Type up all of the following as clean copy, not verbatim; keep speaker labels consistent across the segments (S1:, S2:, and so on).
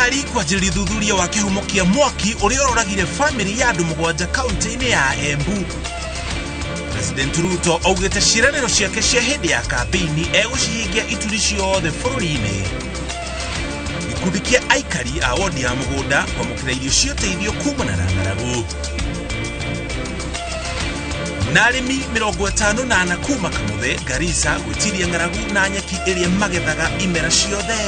S1: Thirikari kwanjĩrĩria ũthuthuria wa kĩhumo kĩa mwaki ũrĩa ũroragire bamĩrĩ ya andũ 7 kaunti-inĩ ya Embu. President Ruto augĩte ciĩranĩro ciake cia hĩndĩ ya kambeini egũcihingia ituri ciothe bũrũri-inĩ. Gĩkundi kĩa aikari a wodi ya mũgũnda kwamũkĩra irio cia ũteithio kumana na ng'aragu. Na arĩmi 54 kuma Kamuthe, Garissa gwĩtiria ng'aragu na nyeki ĩrĩa magethaga imera ciothe.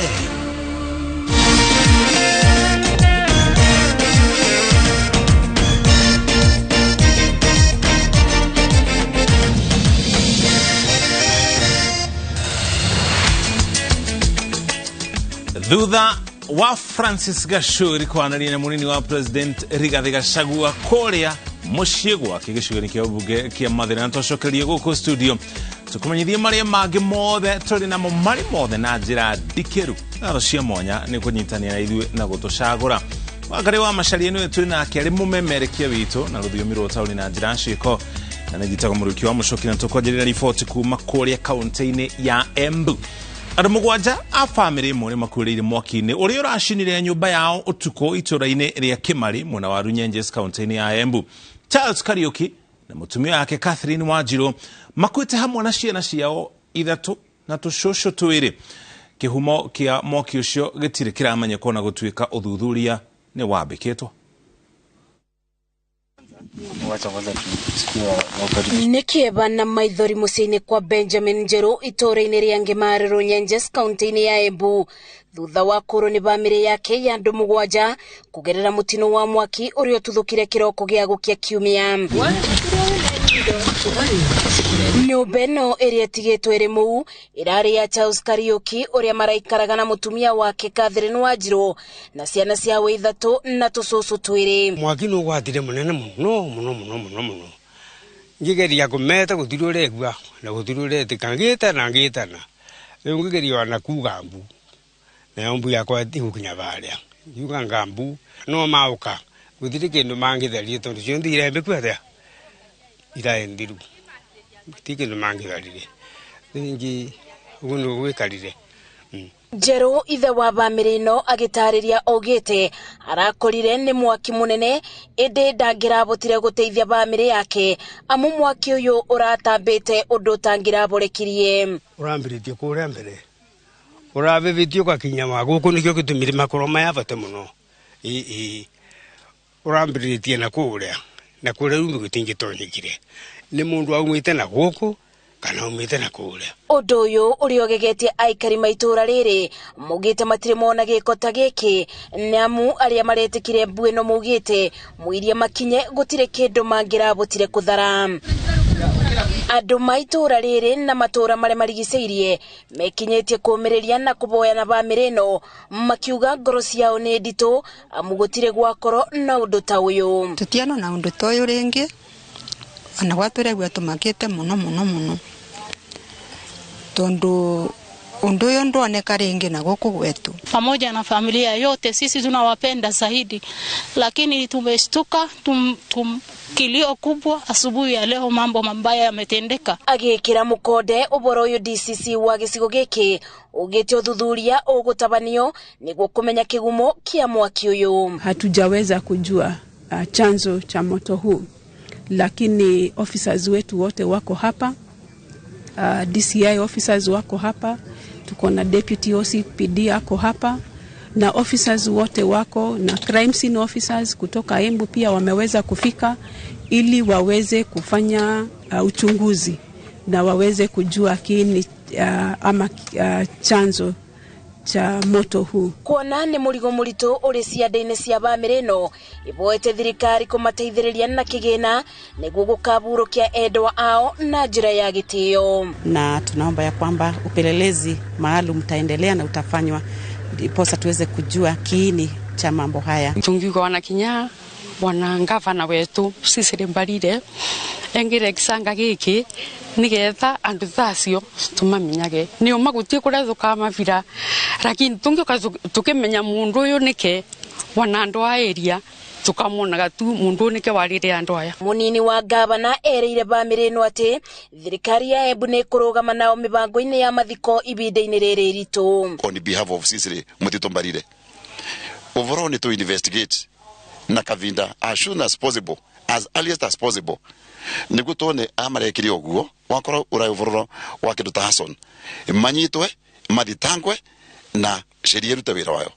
S1: Thutha wa Francis Gachuri kwanĩria na mũnini wa President Rigathi Gachagua kũrĩa mũciĩ gwake gĩcigo-inĩ kĩa ũmbunge kĩa Mathĩra, na twacokerie gũkũ studio tũkũmenyithie marĩa mangĩ mothe tũrĩ namo marĩ mothe na njĩra ndikĩru. Ngatho cia mwanya nĩ kũnyitanĩra na ithuĩ na gũtũcagũra. Wangarĩ wa Macharia nĩwe twĩ nake arĩ mũmemerekia witũ na rũthiomi rwa ũtaũri na njĩra ciĩko, na nĩ njĩtagwo Mũrũki wa Mũcoki, na tũkwanjĩrĩra riboti kuma kũrĩa kaunti-inĩ ya Embu. Andũ 7 a bamĩrĩ ĩmwe nĩ makuĩrĩire mwaki-inĩ ũrĩa ũracinire nyũmba yao ũtukũ itũũra-inĩ rĩa Kĩmarĩ mwena wa Runyenjes kaunti-inĩ ya Embu. Charles Kariuki na mũtumia wake Catherine Wanjirũ makuĩte hamwe na ciana ciao 3 na tũcũcũ 2. Kĩhumo kĩa mwaki ũcio gĩtirĩ kĩramenyeka ona gũtuĩka ũthuthuria nĩ wambĩkĩtwo.
S2: Nĩ kĩeva na maithori mũciĩ-inĩ kwa Benjamin Njerũ itũũra-inĩ rĩa Ngĩmarĩ Runyenjes kaunti-inĩ ya Embu thutha wa kũrwo nĩ bamĩrĩ yake ya andũ 7 kũgerera mũtino wa mwaki ũrĩa ũtuthũkire kĩroko gĩa gũkia kiumia. Nyũmba ĩno ĩrĩa ĩtigĩtwo ĩrĩ mũu ĩrarĩ ya Charles Kariuki ũrĩa maraikaraga na mũtumia wake Catherine Wanjirũ na ciana ciao 3 na tũcũcũ 2.
S3: Mwaki nĩ ũgwatire mũnene mũno mũno mũno mũno mũno, ngĩgeria kũmeta gũtirĩ ũregua na gũtirĩ ũretĩka, ngĩtana ngĩtana, rĩu ngĩgeria ona kuga mbu, nayo mbu yakwa tigũkinya barĩa, ngiuga nga mbu no maũka gũtirĩ kĩndũ mangĩtharie tondũ cionthe irembĩku atĩa iraendiru, gũtirĩ kĩndũ mangĩtharire, rĩngĩ ũguo nĩguo gwĩkarire.
S2: Njerũ ithe wa bamĩrĩ ĩno agĩtarĩria augĩte arakorire nĩ mwaki mũnene ĩndĩ ndangĩrabotire gũteithia bamĩrĩ yake amu mwaki ũyũ ũratambĩte ũndũ ũtangĩraborekirie.
S3: Ũrambĩrĩtie kũrĩa mbere ũrabĩbĩtie ũgakinya wa gũkũ, nĩkĩo gĩtũmire makorwo maya bata mũno. Ĩ ũrambĩrĩtie na kũrĩa na kũrĩa rĩu gũtingĩtonyekire, nĩ mũndũ aumĩte na gũkũ kana aumĩte na kũrĩa.
S2: Ũndũ ũyũ ũrĩa ũgegetie aikari ma itũũra rĩrĩ maugĩte matirĩ mona gĩko ta gĩkĩ, nĩ amu arĩa maretĩkire mbu ĩno maugĩte mũiria makinye gũtirĩ kĩndũ mangĩrabotire kũthara. Andũ ma itũũra rĩrĩ na matũũra marĩa marigicĩirie mekinyĩtie kũũmĩrĩria na kũboya na bamĩrĩ ĩno makiuga ngoro ciao nĩ nditũ amu gũtirĩ gwakorwo na ũndũ ta ũyũ.
S4: Tũtiana na ũndũ ta ũyũ rĩngĩ, ona gwatũregua tũmakĩte mũno mũno mũno, tondũ ũndũ ũyũ ndwoneka rĩngĩ na gũkũ gwetu.
S5: Pamoja na familia yote sisi tunawapenda zaidi, lakini tumeshtuka, kilio kubwa asubuhi ya leo, mambo mabaya yametendeka.
S2: Agĩkĩra mũkonde ũboro ũyũ DCC wa gĩcigo gĩkĩ ũgĩte ũthuthuria ũgũtabanio nĩguo kũmenya kĩgumo kĩa mwaki ũyũ.
S6: Hatujaweza kujua chanzo cha moto huu, lakini officers wetu wote wako hapa. DCI officers wako hapa, tuko na deputy OCPD ako hapa na officers wote wako na crime scene officers kutoka Embu pia wameweza kufika ili waweze kufanya uchunguzi na waweze kujua kiini ama chanzo cha moto huu.
S2: Kuona nĩ mũrigo mũritũ ũrĩ ciande-inĩ cia bamĩrĩ ĩno iboete thirikari kũmateithĩrĩria na kĩgĩna nĩguo gũkaburũkia endwa ao na njĩra ya gĩtĩo.
S7: Na tunaomba ya kwamba upelelezi maalum utaendelea na utafanywa ndiposa tuweze kujua kiini cha mambo haya.
S8: Tungiuga wanakinya bwana ngavana wetu Cecily Mbarire engire gisanga giki nigetha andu thacio tumamenyage ni uma gutie kuria thukamabira, lakini tungiuka tukimenya mundu uyu nike wana andu a area tukamonaga tu mundu nike warire andu aya.
S2: Munini wa gavana ereire bamĩrĩ ĩno atĩ thirikari ya Embu nĩ ĩkũrũgama nao mĩbango-inĩ ya mathiko ibinda-inĩ rĩrĩ iritũ.
S9: On behalf of Cecily Mutito Mbarire, Uvoro ni to investigate na kavinda as soon as possible, as earliest as possible, niguo tuone amarekire uguo wakorwo urai uvoro wa kindu ta arson manyitwe mathitangwe na sheria irute wira wayo.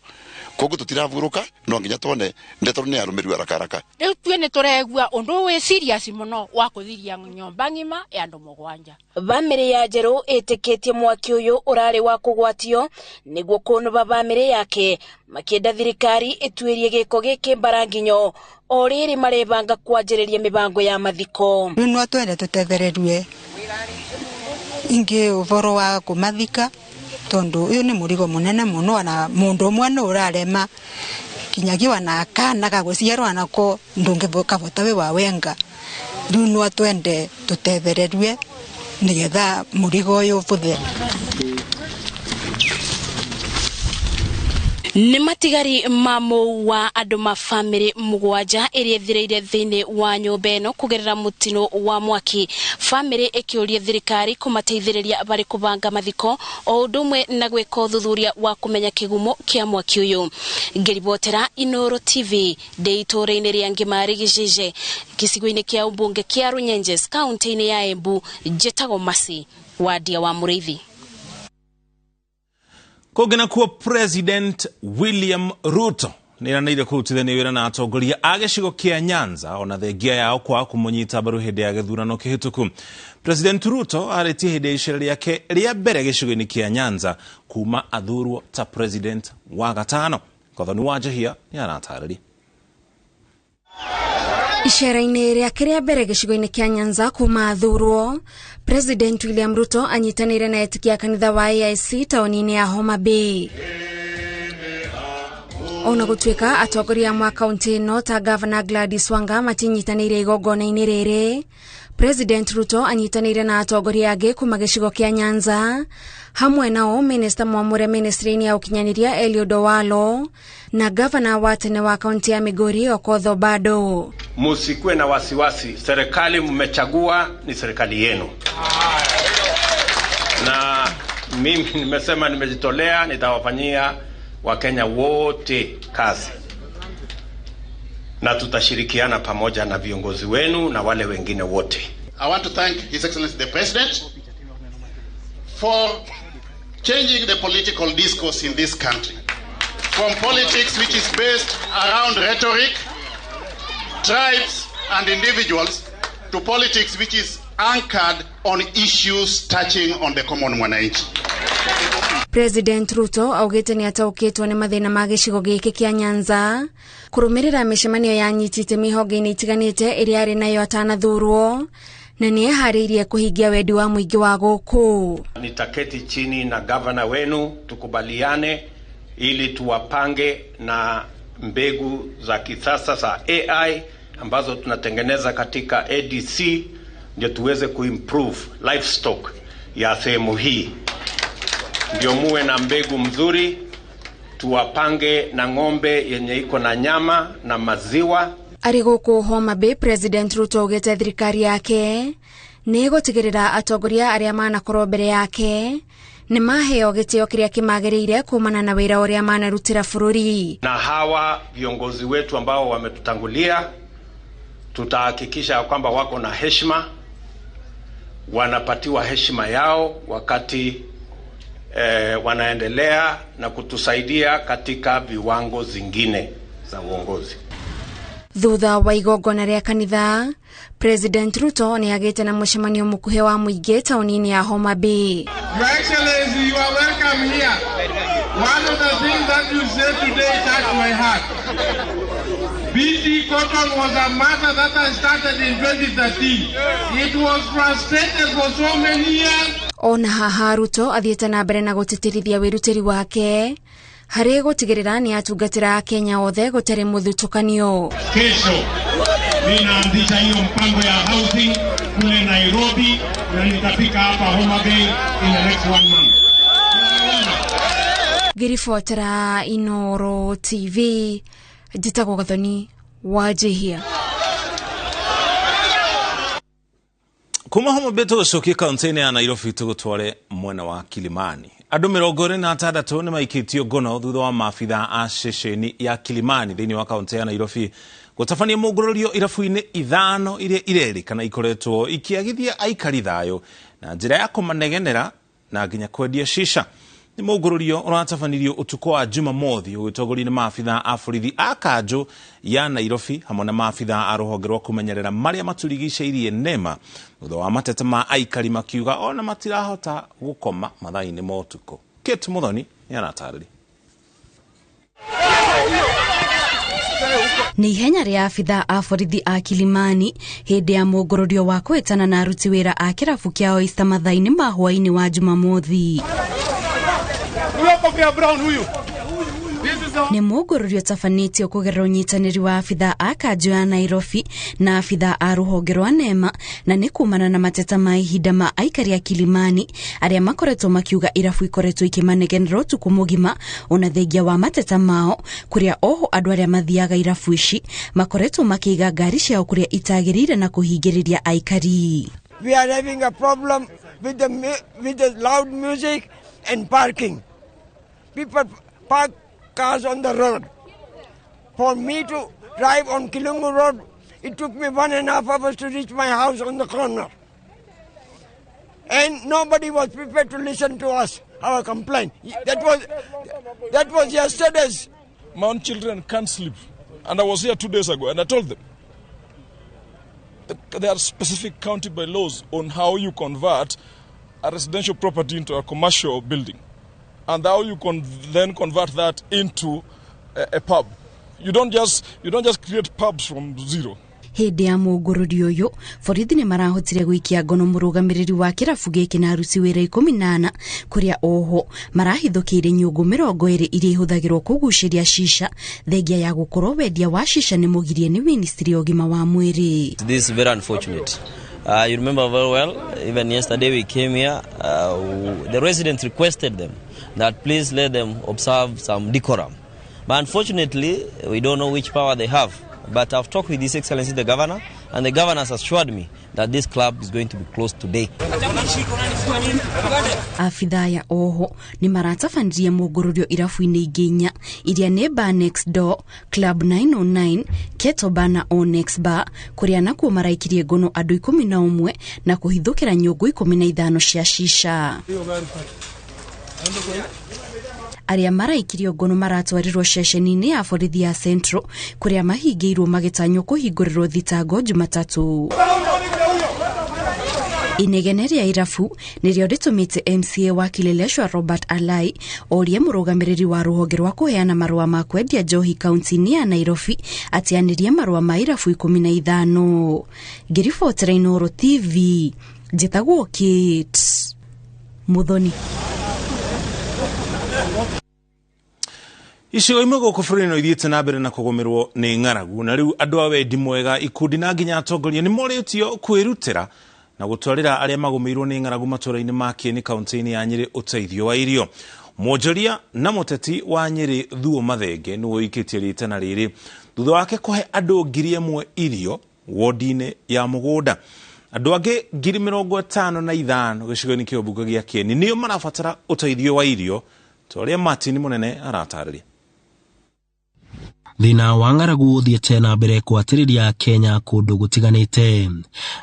S9: Koguo tutiravuruka no nginya tuone ndeto ni arumiru haraka haraka.
S10: Riu tue ni turegua undu wi serious muno wa kuthiria nyomba ng'ima ya andu mugwanja.
S2: Bamĩrĩ ya Njerũ ĩtĩkĩtie mwaki ũyũ ũrarĩ wa kũgwatio nĩguo kũnũba bamĩrĩ yake, makĩenda thirikari ĩtuĩrie gĩko gĩkĩ mbaranginyo o rĩrĩ marebanga kwanjĩrĩria mĩbango ya mathiko.
S4: Rĩu no twende tũtethererue ingĩ ũboro wa kũmathika, tondu uyu ni murigo munene muno na mundu umwe ni urarema kinyagia na kana gaguciarwo nako ndungikavota wi wa wenga. Riu no twende tutethererue nigetha murigo uyu ubuthe.
S2: Nĩ matigari ma mou wa andũ ma bamĩrĩ mũgwanja ĩrĩa ĩthirĩire thĩinĩ wa nyũmba ĩno kũgerera mũtino wa mwaki. Bamĩrĩ ĩkĩũria thirikari kũmateithĩrĩria barĩ kũbanga mathiko o ũndũ ũmwe na gwĩka ũthuthuria wa kũmenya kĩgumo kĩa mwaki ũyũ. Ngĩribotera Inooro TV ndĩ itũũra-inĩ rĩa Ngĩmarĩ Gĩcĩce, gĩcigo-inĩ kĩa ũmbunge kĩa Runyenjes, kaũntĩ-inĩ ya Embu, njĩtagwo Mercy Wandia wa Mũrĩithi.
S1: Kũngĩ nakuo President William Ruto nĩeranĩire kũrutithania wĩra na atongoria a gĩcigo kĩa Nyanza ona thengia yao kwaga kũmũnyita mbaru hĩndĩ ya gĩthurano kĩhĩtũku. President Ruto arĩtie hĩndĩ ya icera rĩake rĩa mbere gĩcigo-inĩ kĩa Nyanza kuma athurwo ta president wa gatano. Gathoni wa Njehia nĩaratarĩria.
S11: Icera-inĩ rĩake rĩa mbere gĩcigo-inĩ kĩa Nyanza kuma athurwo, President William Ruto anyitanĩire na etĩkia a kanitha wa AIC taũni-inĩ ya Homa Bay. Ona gũtuĩka atongoria amwe a kaũntĩ ĩno ta Governor Gladys Wanga matinyitanĩire igongona-inĩ rĩrĩ, President Ruto anyitanĩire na atongoria angĩ kuma gĩcigo kĩa Nyanza, hamwe nao Minister mwamũre ministry-inĩ ya ũkinyanĩria Eliud Owalo na Governor wa tene wa kaunti ya Migori Okoth Obado.
S12: Musikuwe na wasiwasi, serikali mmechagua ni serikali yenu. Na mimi nimesema nimejitolea, nitawafanyia Wakenya wote kazi. Na tutashirikiana pamoja na viongozi wenu na wale wengine wote.
S13: I want to thank His Excellency the President for changing the political discourse in this country. From politics which is based around rhetoric, tribes and individuals, to politics which is anchored on issues touching on the common mwananchi.
S11: President Ruto augĩte nĩ ataũkĩtwo nĩ mathĩna ma gĩcigo gĩkĩ kĩa Nyanza kũrũmĩrĩra mĩcemanio ya anyiti itemi honge-inĩ itiganĩte ĩrĩa arĩ nayo atanathurwo, na nĩ eharĩirie kũhingia wendi wa mũingĩ wa gũkũ.
S12: Nitaketi chini na gavana wenu tukubaliane ili tuwapange na mbegu za kisasa za AI ambazo tunatengeneza katika ADC ndio tuweze kuimprove livestock ya sehemu hii. Ndio muwe na mbegu mzuri, tuwapange na ng'ombe yenye iko na nyama na maziwa.
S11: Arĩ gũkũ Homa Bay, President Ruto augĩte thirikari yake nĩ ĩgũtigĩrĩra atongoria arĩa manakorwo mbere yake nĩ maheo gĩtĩo kĩrĩa kĩmagĩrĩire kumana na wĩra ũrĩa manarutĩra bũrũri.
S12: Na hawa viongozi wetu ambao wametutangulia, tutahakikisha kwamba wako na heshima, wanapatiwa heshima yao wakati wanaendelea na kutusaidia katika viwango zingine za uongozi.
S11: Thutha wa igongona rĩa kanitha, President Ruto nĩ agĩte na mũcemanio mũkuhĩ wa mũingĩ taũni-inĩ ya Homa Bay.
S14: Your Excellency, you are welcome here. One of the things that you said today touched my heart. BT Cotton was a matter that I started in 2013. It was frustrated for so many years.
S11: Ona haha Ruto athiĩte na mbere na gũtĩtĩrithia wĩrutĩri wake harĩ gũtigĩrĩra nĩ atungatĩra Akenya othe gũtarĩ mũthutũkanio.
S14: Kesho ninaanzisha hiyo mpango ya housing kule Nairobi na nitafika hapa Homa Bay in the next 1 month.
S11: Ngĩribotera Inooro TV, njĩtagwo Gathoni wa Njihia.
S1: Kuma Homa Bay tũgũcokie kaunti-inĩ ya Nairobi tũgũtware mwena wa Kilimani. Andũ 26 nĩ maikĩtio ngono thutha wa maabitha a ceceni ya Kilimani thĩinĩ wa kaunti ya Nairobi gũtabania mũngũrũrio irabu-inĩ 5 iria irerĩkana ikoretwo ikĩagithia aikari thayũ na njĩra ya kũmanegenera na nginya kwendia shisha. Nĩ mũngũrũrio ũratabanirio ũtukũ wa Jumamothi ũgĩtongorio nĩ maabitha a borithi a kanjũ ya Nairobi hamwe na maabitha a rũhonge rwa kũmenyerera marĩa matũrigicĩirie NEMA thutha wa mateta ma aikari makiuga ona matirahota gũkoma mathaa-inĩ ma ũtukũ. Kate Muthoni nĩ aratarĩria.
S15: Nĩ ihenya rĩa abitha a borithi a Kilimani hĩndĩ ya mũngũrũrio wa kwĩtana na aruti wĩra a kĩrabu kĩa Oyster mathaa-inĩ ma hwaĩ-inĩ wa Jumamothi. Nĩ mũngũrũrio ũtabanĩtio kũgerera ũnyitanĩri wa abitha a kanjũ ya Nairobi na abitha a rũhonge rwa NEMA, na nĩ kumana na mateta ma ihinda ma aikari a Kilimani arĩa makoretwo makiuga irabu ikoretwo ikĩmanegenera ũtukũ mũgima ona thengia wa mateta mao, kũrĩa oho andũ arĩa mathiaga irabu ici makoretwo makĩiga ngari ciao kũrĩa itagĩrĩire na kũhingĩrĩria aikari.
S16: We are having a problem with the loud music and parking. People park cars on the road. For me to drive on Kilungu Road, it took me 1.5 hours to reach my house on the corner. And nobody was prepared to listen to us, our complaint. That was yesterday's.
S17: My own children can't sleep. And I was here 2 days ago and I told them that there are specific county bylaws on how you convert a residential property into a commercial building, and how you can then convert that into a pub. You don't just create pubs from zero.
S15: Hĩndĩ ya mũngũrũrio ũyũ borithi nĩ marahotire gũikia ngono mũrũgamĩrĩri wa kĩrabu gĩkĩ na aruti wĩra 14, kũrĩa oho marahithũkĩire nyũngũ 20 iria ihũthagĩrwo kũgucĩria shisha, thengia ya gũkorwo wendia wa shisha nĩ mũgirie nĩ ministry ya ũgima wa mwĩrĩ.
S18: This is very unfortunate. You remember very well, even yesterday we came here, the residents requested them that please let them observe some decorum. But unfortunately, we don't know which power they have. But I've talked with His Excellency the Governor, and the Governor has assured me that this club is going to be closed today.
S15: Afitha ya oho nĩ maratabanirie mũngũrũrio irabu-inĩ ingĩ 4 iria nĩ Bar Next Door, Club 909, Keto Bar na Onyx Bar, kũrĩa nakuo maraikirie ngono andũ 11 na kũhithũkĩra nyũngũ 15 cia shisha. Arĩa maraikirio ngono maratwarirwo ceceni-inĩ ya borithi ya Central kũrĩa mahingĩirwo magĩtanywo kũhingũrĩrwo thitango Jumatatũ. Inegene rĩa irabu nĩrĩo rĩtũmĩte MCA wa Kileleshwa Robert Alai orie mũrũgamĩrĩri wa rũhonge rwa kũheana marũa ma kwendia njohi kaunti-inĩ ya Nairobi atĩanĩrie marũa ma irabu 15. Ngĩribotera Inooro TV, njĩtagwo Kate Muthoni.
S1: Icigo imwe gũkũ bũrũri-inĩ no ithiĩte na mbere na kũgũmĩrwo nĩ ng'aragu, na rĩu andũ a wendi mwega, ikundi na nginya atongoria nĩ morĩtio kwĩrutĩra na gũtwarĩra arĩa magũmĩirwo nĩ ng'aragu matũũra-inĩ ma Kieni kaunti-inĩ ya Nyĩrĩ ũteithio wa irio. Mwonjoria na mũteti wa Nyĩrĩ Thuo Mathenge nĩwe ũikĩtie rĩtana rĩrĩ thutha wake kũhe andũ 1,000 irio wodi-inĩ ya mũgũnda. Andũ angĩ 55,000 gĩcigo-inĩ kĩa ũmbunge gĩa Kieni nĩo marabatara ũteithio wa irio, ta ũrĩa Martin Mũnene aratarĩria.
S19: Thĩna wa ng'aragu ũthiĩte na mbere kwatĩrĩria Kenya kũndũ gũtiganĩte,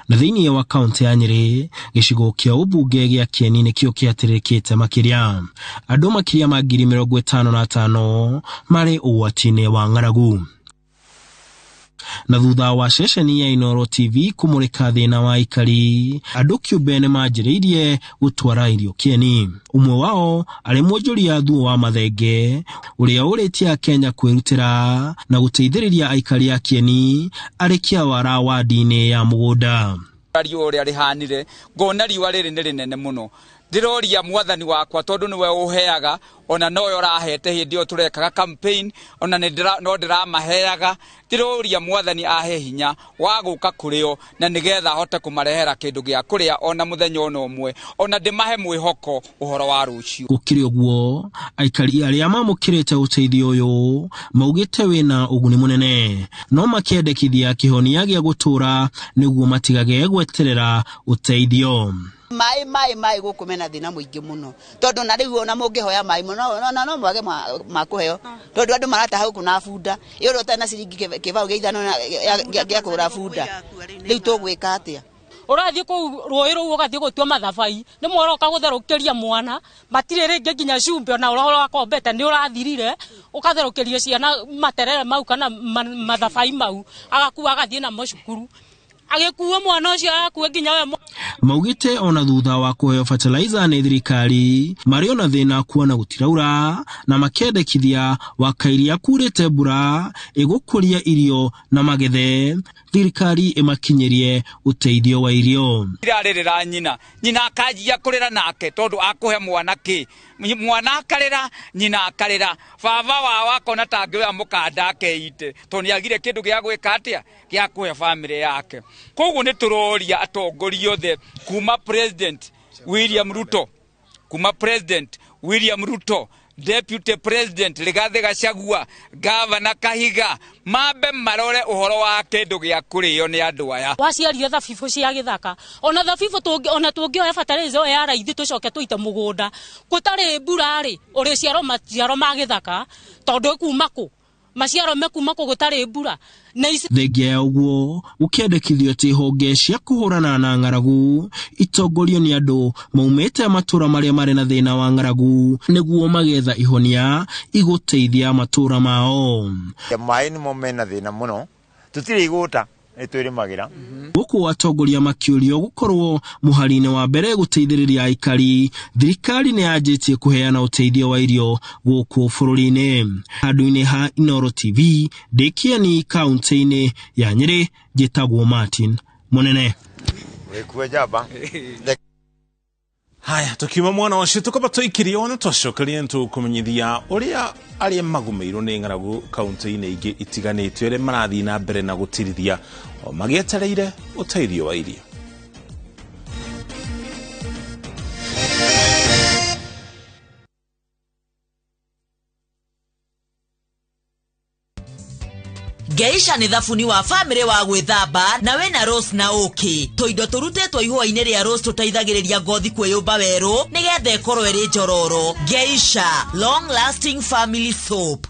S19: na thĩinĩ wa kaunti ya Nyĩrĩ gĩcigo kĩa ũmbunge gĩa Kieni nĩkĩo kĩatĩrĩkĩte makĩria. Andũ makĩria ma 55,000 marĩ ũgwati-inĩ wa ng'aragu. Na thutha wa ceceni ya Inooro TV kũmũrĩka thĩna wa aikari, andũ kĩũmbe nĩ manjĩrĩirie gũtwara irio Kieni. Ũmwe wao arĩ mwonjoria Thuo wa Mathenge ũrĩa ũrĩtie Kenya kwĩrutĩra na gũteithĩrĩria aikari a Kieni arĩ kĩawara wadi-inĩ ya mũgũnda.
S20: Riũa ũrĩa rĩhanire, ngona riũa rĩrĩ nĩ rĩnene mũno. Ndĩroria mwathani wakwa tondũ nĩwe ũheaga, ona nowe ũrahete hĩndĩ ĩyo tũrekaga campaign, ona no ndĩramaheaga. Ndĩroria mwathani ahe hinya wa gũka kũrĩo na nĩgetha ahote kũmarehera kĩndũ gĩa kũrĩa ona mũthenya ona ũmwe, ona ndĩmahe mwĩhoko ũhoro wa rũciũ.
S19: Gũkĩrĩ ũguo, aikari arĩa mamũkĩrĩte ũteithio ũyũ maugĩte wĩna ũguni mũnene, no makĩendekithia kĩhonia gĩa gũtũũra nĩguo matigage gweterera ũteithio.
S21: Maĩ maĩ maĩ gũkũ mena thĩna mũingĩ mũno, tondũ na rĩu ona mũngĩhoya maĩ mũno no no mwage makũheo, tondũ andũ marataha gũkũ na bunda ĩyo ũrĩa ũtarĩ na ciringi kĩbaũ gĩa 5 gĩa kũgũra bunda, rĩu tũgwĩka atĩa?
S5: Ũrathiĩ kũu rũĩ rũu ũgathiĩ gũtua mathabai, nĩ mworoka gũtherũkĩria mwana, matirĩ rĩngĩ nginya cumbĩ ona ũrĩa wakombete nĩ ũrathirire, ũkatherũkĩria ciana materere mau kana mathabai mau, agakua agathiĩ namo cukuru. Agĩkua mwana ũcio arakua nginya we.
S19: Maugĩte ona thutha wa kũheo fertilizer nĩ thirikari marĩ ona thĩna kuona gũtiraura, na makendekithia wakairia kurĩte mbura ĩgũkũria irio na magethe, thirikari ĩmakinyĩrie ũteithio wa irio.
S20: Irarĩrĩra nyina, nyina akanjia kũrĩra nake tondũ akũhe mwana kĩ, mwana akarĩra, nyina akarĩra, baba wao akona ta angĩoya mũkanda akeite tondũ nĩagire kĩndũ gĩa gwĩka atĩa gĩa kũhe bamĩrĩ yake. Koguo nĩ tũroria atongoria othe kuma President William Ruto, kuma President William Ruto, Deputy President Rigathi Gachagua, Governor Kahiga, mambe marore ũhoro wa kĩndũ gĩa kũrĩo nĩ andũ aya.
S5: Waciarire thabibũ cia gĩthaka, ona thabibũ ona tũngĩoya fertilizer ĩyo ya raithi tũcoke tũite mũgũnda, gũtarĩ mbura rĩ, ũrĩciaro maciaro ma gĩthaka tondũ ĩkuma kũ? Maciaro mekuma kũ gũtarĩ mbura?
S19: Thengia ya ũguo gũkĩendekithio atĩ honge cia kũhũrana na ng'aragu itongorio nĩ andũ maumĩte matũra marĩa marĩ na thĩna wa ng'aragu nĩguo magetha ihonia igũteithia matũra mao.
S22: Maĩ nĩmo mena thĩna mũno, tũtirĩ igũta nĩ twĩrĩmagĩra.
S19: Gũkũ atongoria makĩũrio gũkorwo mũhari-inĩ wa mbere gũteithĩrĩria aikari, thirikari nĩ yanjĩtie kũheana ũteithio wa irio gũkũ bũrũri-inĩ. Handũ-inĩ ha Inooro TV, ndĩ Kĩeni kaunti-inĩ ya Nyĩrĩ, njĩtagwo Martin Mũnene.
S22: Wĩkue njamba.
S1: Haya, tukiuma mwana ũcio tũkamba tũikirie ona twacokerie tũkũmenyithia ũrĩa arĩa magũmĩirwo nĩ ng'aragu kaunti-inĩ ingĩ itiganĩte arĩa marathiĩ na mbere na gũtirithia o magĩetereire ũteithio wa irio.
S23: Geisha nĩ thabuni wa family wa gwĩthamba na wĩna rose na ũkĩ. Tũindo tũrutĩtwo ihũa-inĩ rĩa rose tũteithagĩrĩria ngothi kwĩyũmba werũ nĩgetha ĩkorwo ĩrĩ njororo. Geisha long lasting family soap.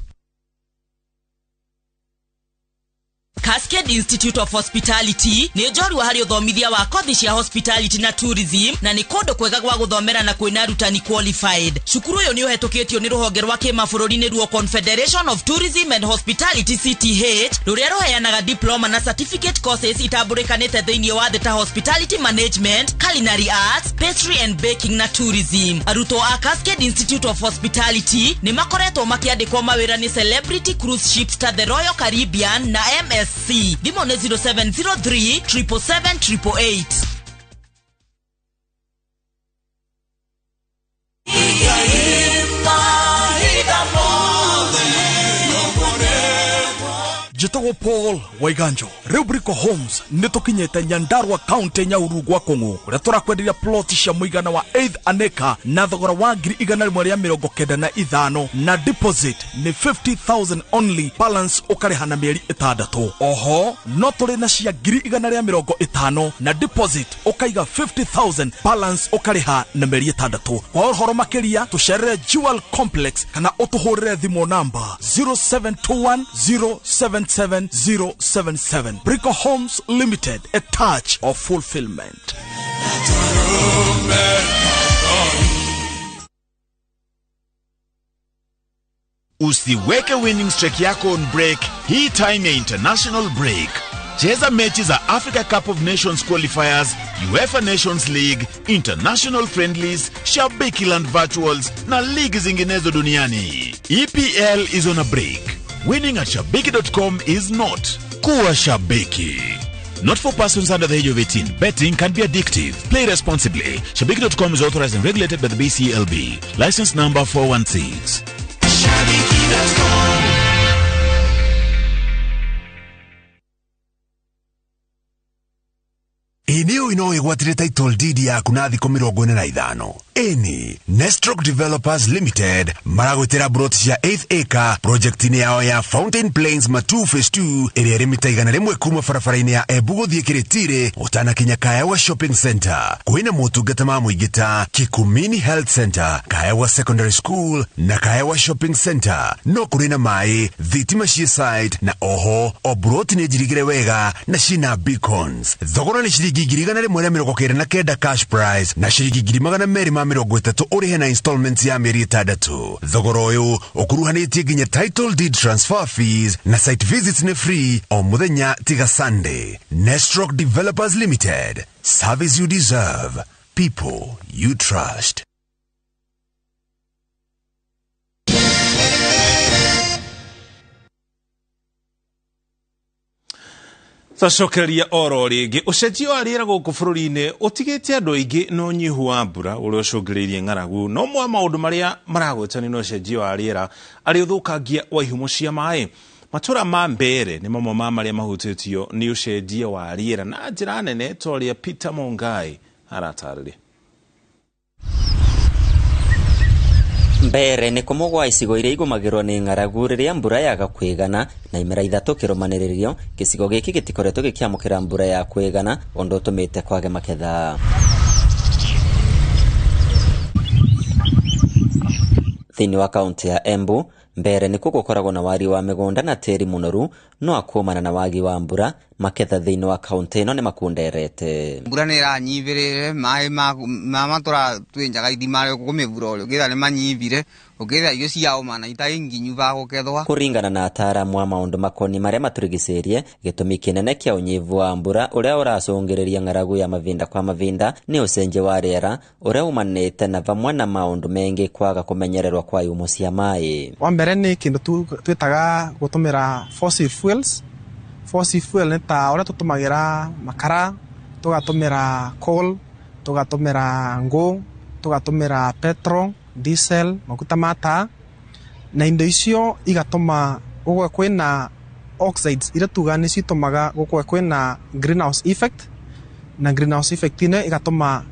S23: Cascade Institute of Hospitality nĩ njorua harĩ ũthomithia wa kothi cia hospitality na tourism, na nĩ kũndũ kwega gwa gũthomera na kwĩna arutani qualified. Cukuru ũyũ nĩ ũhetũkĩtio nĩ rũhonge rwa kĩmabũrũri nĩruo Confederation of Tourism and Hospitality CTH, rũrĩa rũheanaga diploma na certificate courses itambũrĩkanĩte thĩinĩ wa thĩ ta hospitality management, culinary arts, pastry and baking na tourism. Arutwo a Cascade Institute of Hospitality nĩ makoretwo makĩandĩkwo mawĩra nĩ celebrity cruise ships ta the Royal Caribbean na MSC. Thimũ nĩ 0703 777 888.
S24: Njĩtagwo Paul Waiganjo. Rĩu Brico Homes nĩ tũkinyĩte Nyandarua County Nyauru gwa Kũng'ũ, kũrĩa tũrakwenderia plot cia mũigana wa 8 an acre na thogora wa 195,000 na deposit nĩ 50,000 only, balance ũkarĩha na mĩeri 6. Oho no tũrĩ na cia 150,000 na deposit ũkaiga 50,000, balance ũkarĩha na mĩeri 6. Kwa ũhoro makĩria tũcerere Jewel Complex kana ũtũhũrĩre thimũ namba 0721 077 077. Brico Homes Limited, a touch of fulfillment.
S25: Usiweke winning streak yako on break hii time ya international break. Cheza mechi za Africa Cup of Nations qualifiers, UEFA Nations League, international friendlies, Shabikiland virtuals na ligi zinginezo duniani. EPL is on a break. Winning at shabiki.com is not. Kuwa shabiki. Not for persons under the age of 18. Betting can be addictive. Play responsibly. Shabiki.com is authorized and regulated by the BCLB. License number 416. Shabiki.com.
S26: Ĩ nĩ ũĩ no wĩgwatĩre title deed yaku na thikũ 45.
S3: Ĩni Nestrock Developers Limited maragwĩtĩra broti cia 8th acre project-inĩ yao ya Fountain Plains Matu Phase 2 ĩrĩa ĩrĩ mita 100 kuma barabara-inĩ ya Embu gũthiĩ Kĩrĩtirĩ ũtanakinya Kaewa Shopping Center. Kwĩna motungata ma mũingĩ ta Kikumini Health Center, Kaewa Secondary School na Kaewa Shopping Center. No kũrĩ na maĩ, thitima ciĩ site na oho o broti nĩ njirigĩre wega na ciĩna beacons. Thogora nĩ ciringi 199,000 cash price na ciringi 230,000 ũrĩhe na installments ya mĩeri 6. Thogora ũyũ ũkuruhanĩtie nginya title deed transfer fees na site visits nĩ free o mũthenya tiga Sunday. Nestrock Developers Limited, service you deserve, people you trust.
S1: Twacokereria oro rĩngĩ ũcenjia wa rĩera gũkũ bũrũri-inĩ ũtigĩte andũ aingĩ na ũnyihu wa mbura ũrĩa ũcũngĩrĩirie ng'aragu. No mwa maũndũ marĩa maragwetanio na ũcenjia wa rĩera arĩ ũthũkangia wa ihumo cia maĩ. Matũra ma Mbeere nĩ mamwe ma marĩa mahutĩtio nĩ ũcenjia wa rĩera na njĩra nene ta ũrĩa Peter Mongai aratarĩria.
S6: Mbeere nĩ kũmwe gwa icigo iria igũmagĩrwo nĩ ng'aragu rĩrĩa mbura yaga kwĩgana na imera 3 kĩrũmanĩrĩrio. Gĩcigo gĩkĩ gĩtikoretwo gĩkĩamũkĩra mbura ya kwĩgana ũndũ ũtũmĩte kwage maketha. Thĩinĩ wa kaunti ya Embu, Mbeere nĩkuo gũkoragwo na wariĩ wa mĩgũnda na tĩri mũnoru, no akumana na wagi wa mbura maketha thĩinĩ wa kaunti ĩno nĩ makunderete.
S7: Mbura nĩ ĩranyivĩrĩre maĩ ma matũra twĩnjaga ithima gũkũ mĩburo ũkĩtha nĩ manyivire ũkĩtha irio ciaũma na itarĩ nginyu va gũkethwa.
S6: Kũringana na ataaramu a maũndũ makoniĩ marĩa matũrigicĩirie, gĩtũmi kĩnene kĩa ũnyivu wa mbura ũrĩa ũracũngĩrĩria ng'aragu ya mavinda kwa mavinda nĩ ũcenjia wa rĩera ũrĩa umanĩte na vamwe na maũndũ mengĩ kwaga kũmenyererwo kwa ihumo cia maĩ.
S8: Wa mbere nĩ kĩndũ twĩtaga gũtũmĩra fossil fuels. Fossil fuel nĩ ta ũrĩa tũtũmagĩra makara, tũgatũmĩra coal, tũgatũmĩra ngũ, tũgatũmĩra petrol, diesel, maguta ma taa, na indo icio igatũma gũkorwo kwĩna oxides iria tugaga nĩcio itũmaga gũkorwo kwĩna greenhouse effect, na greenhouse effect ĩno ĩgatũma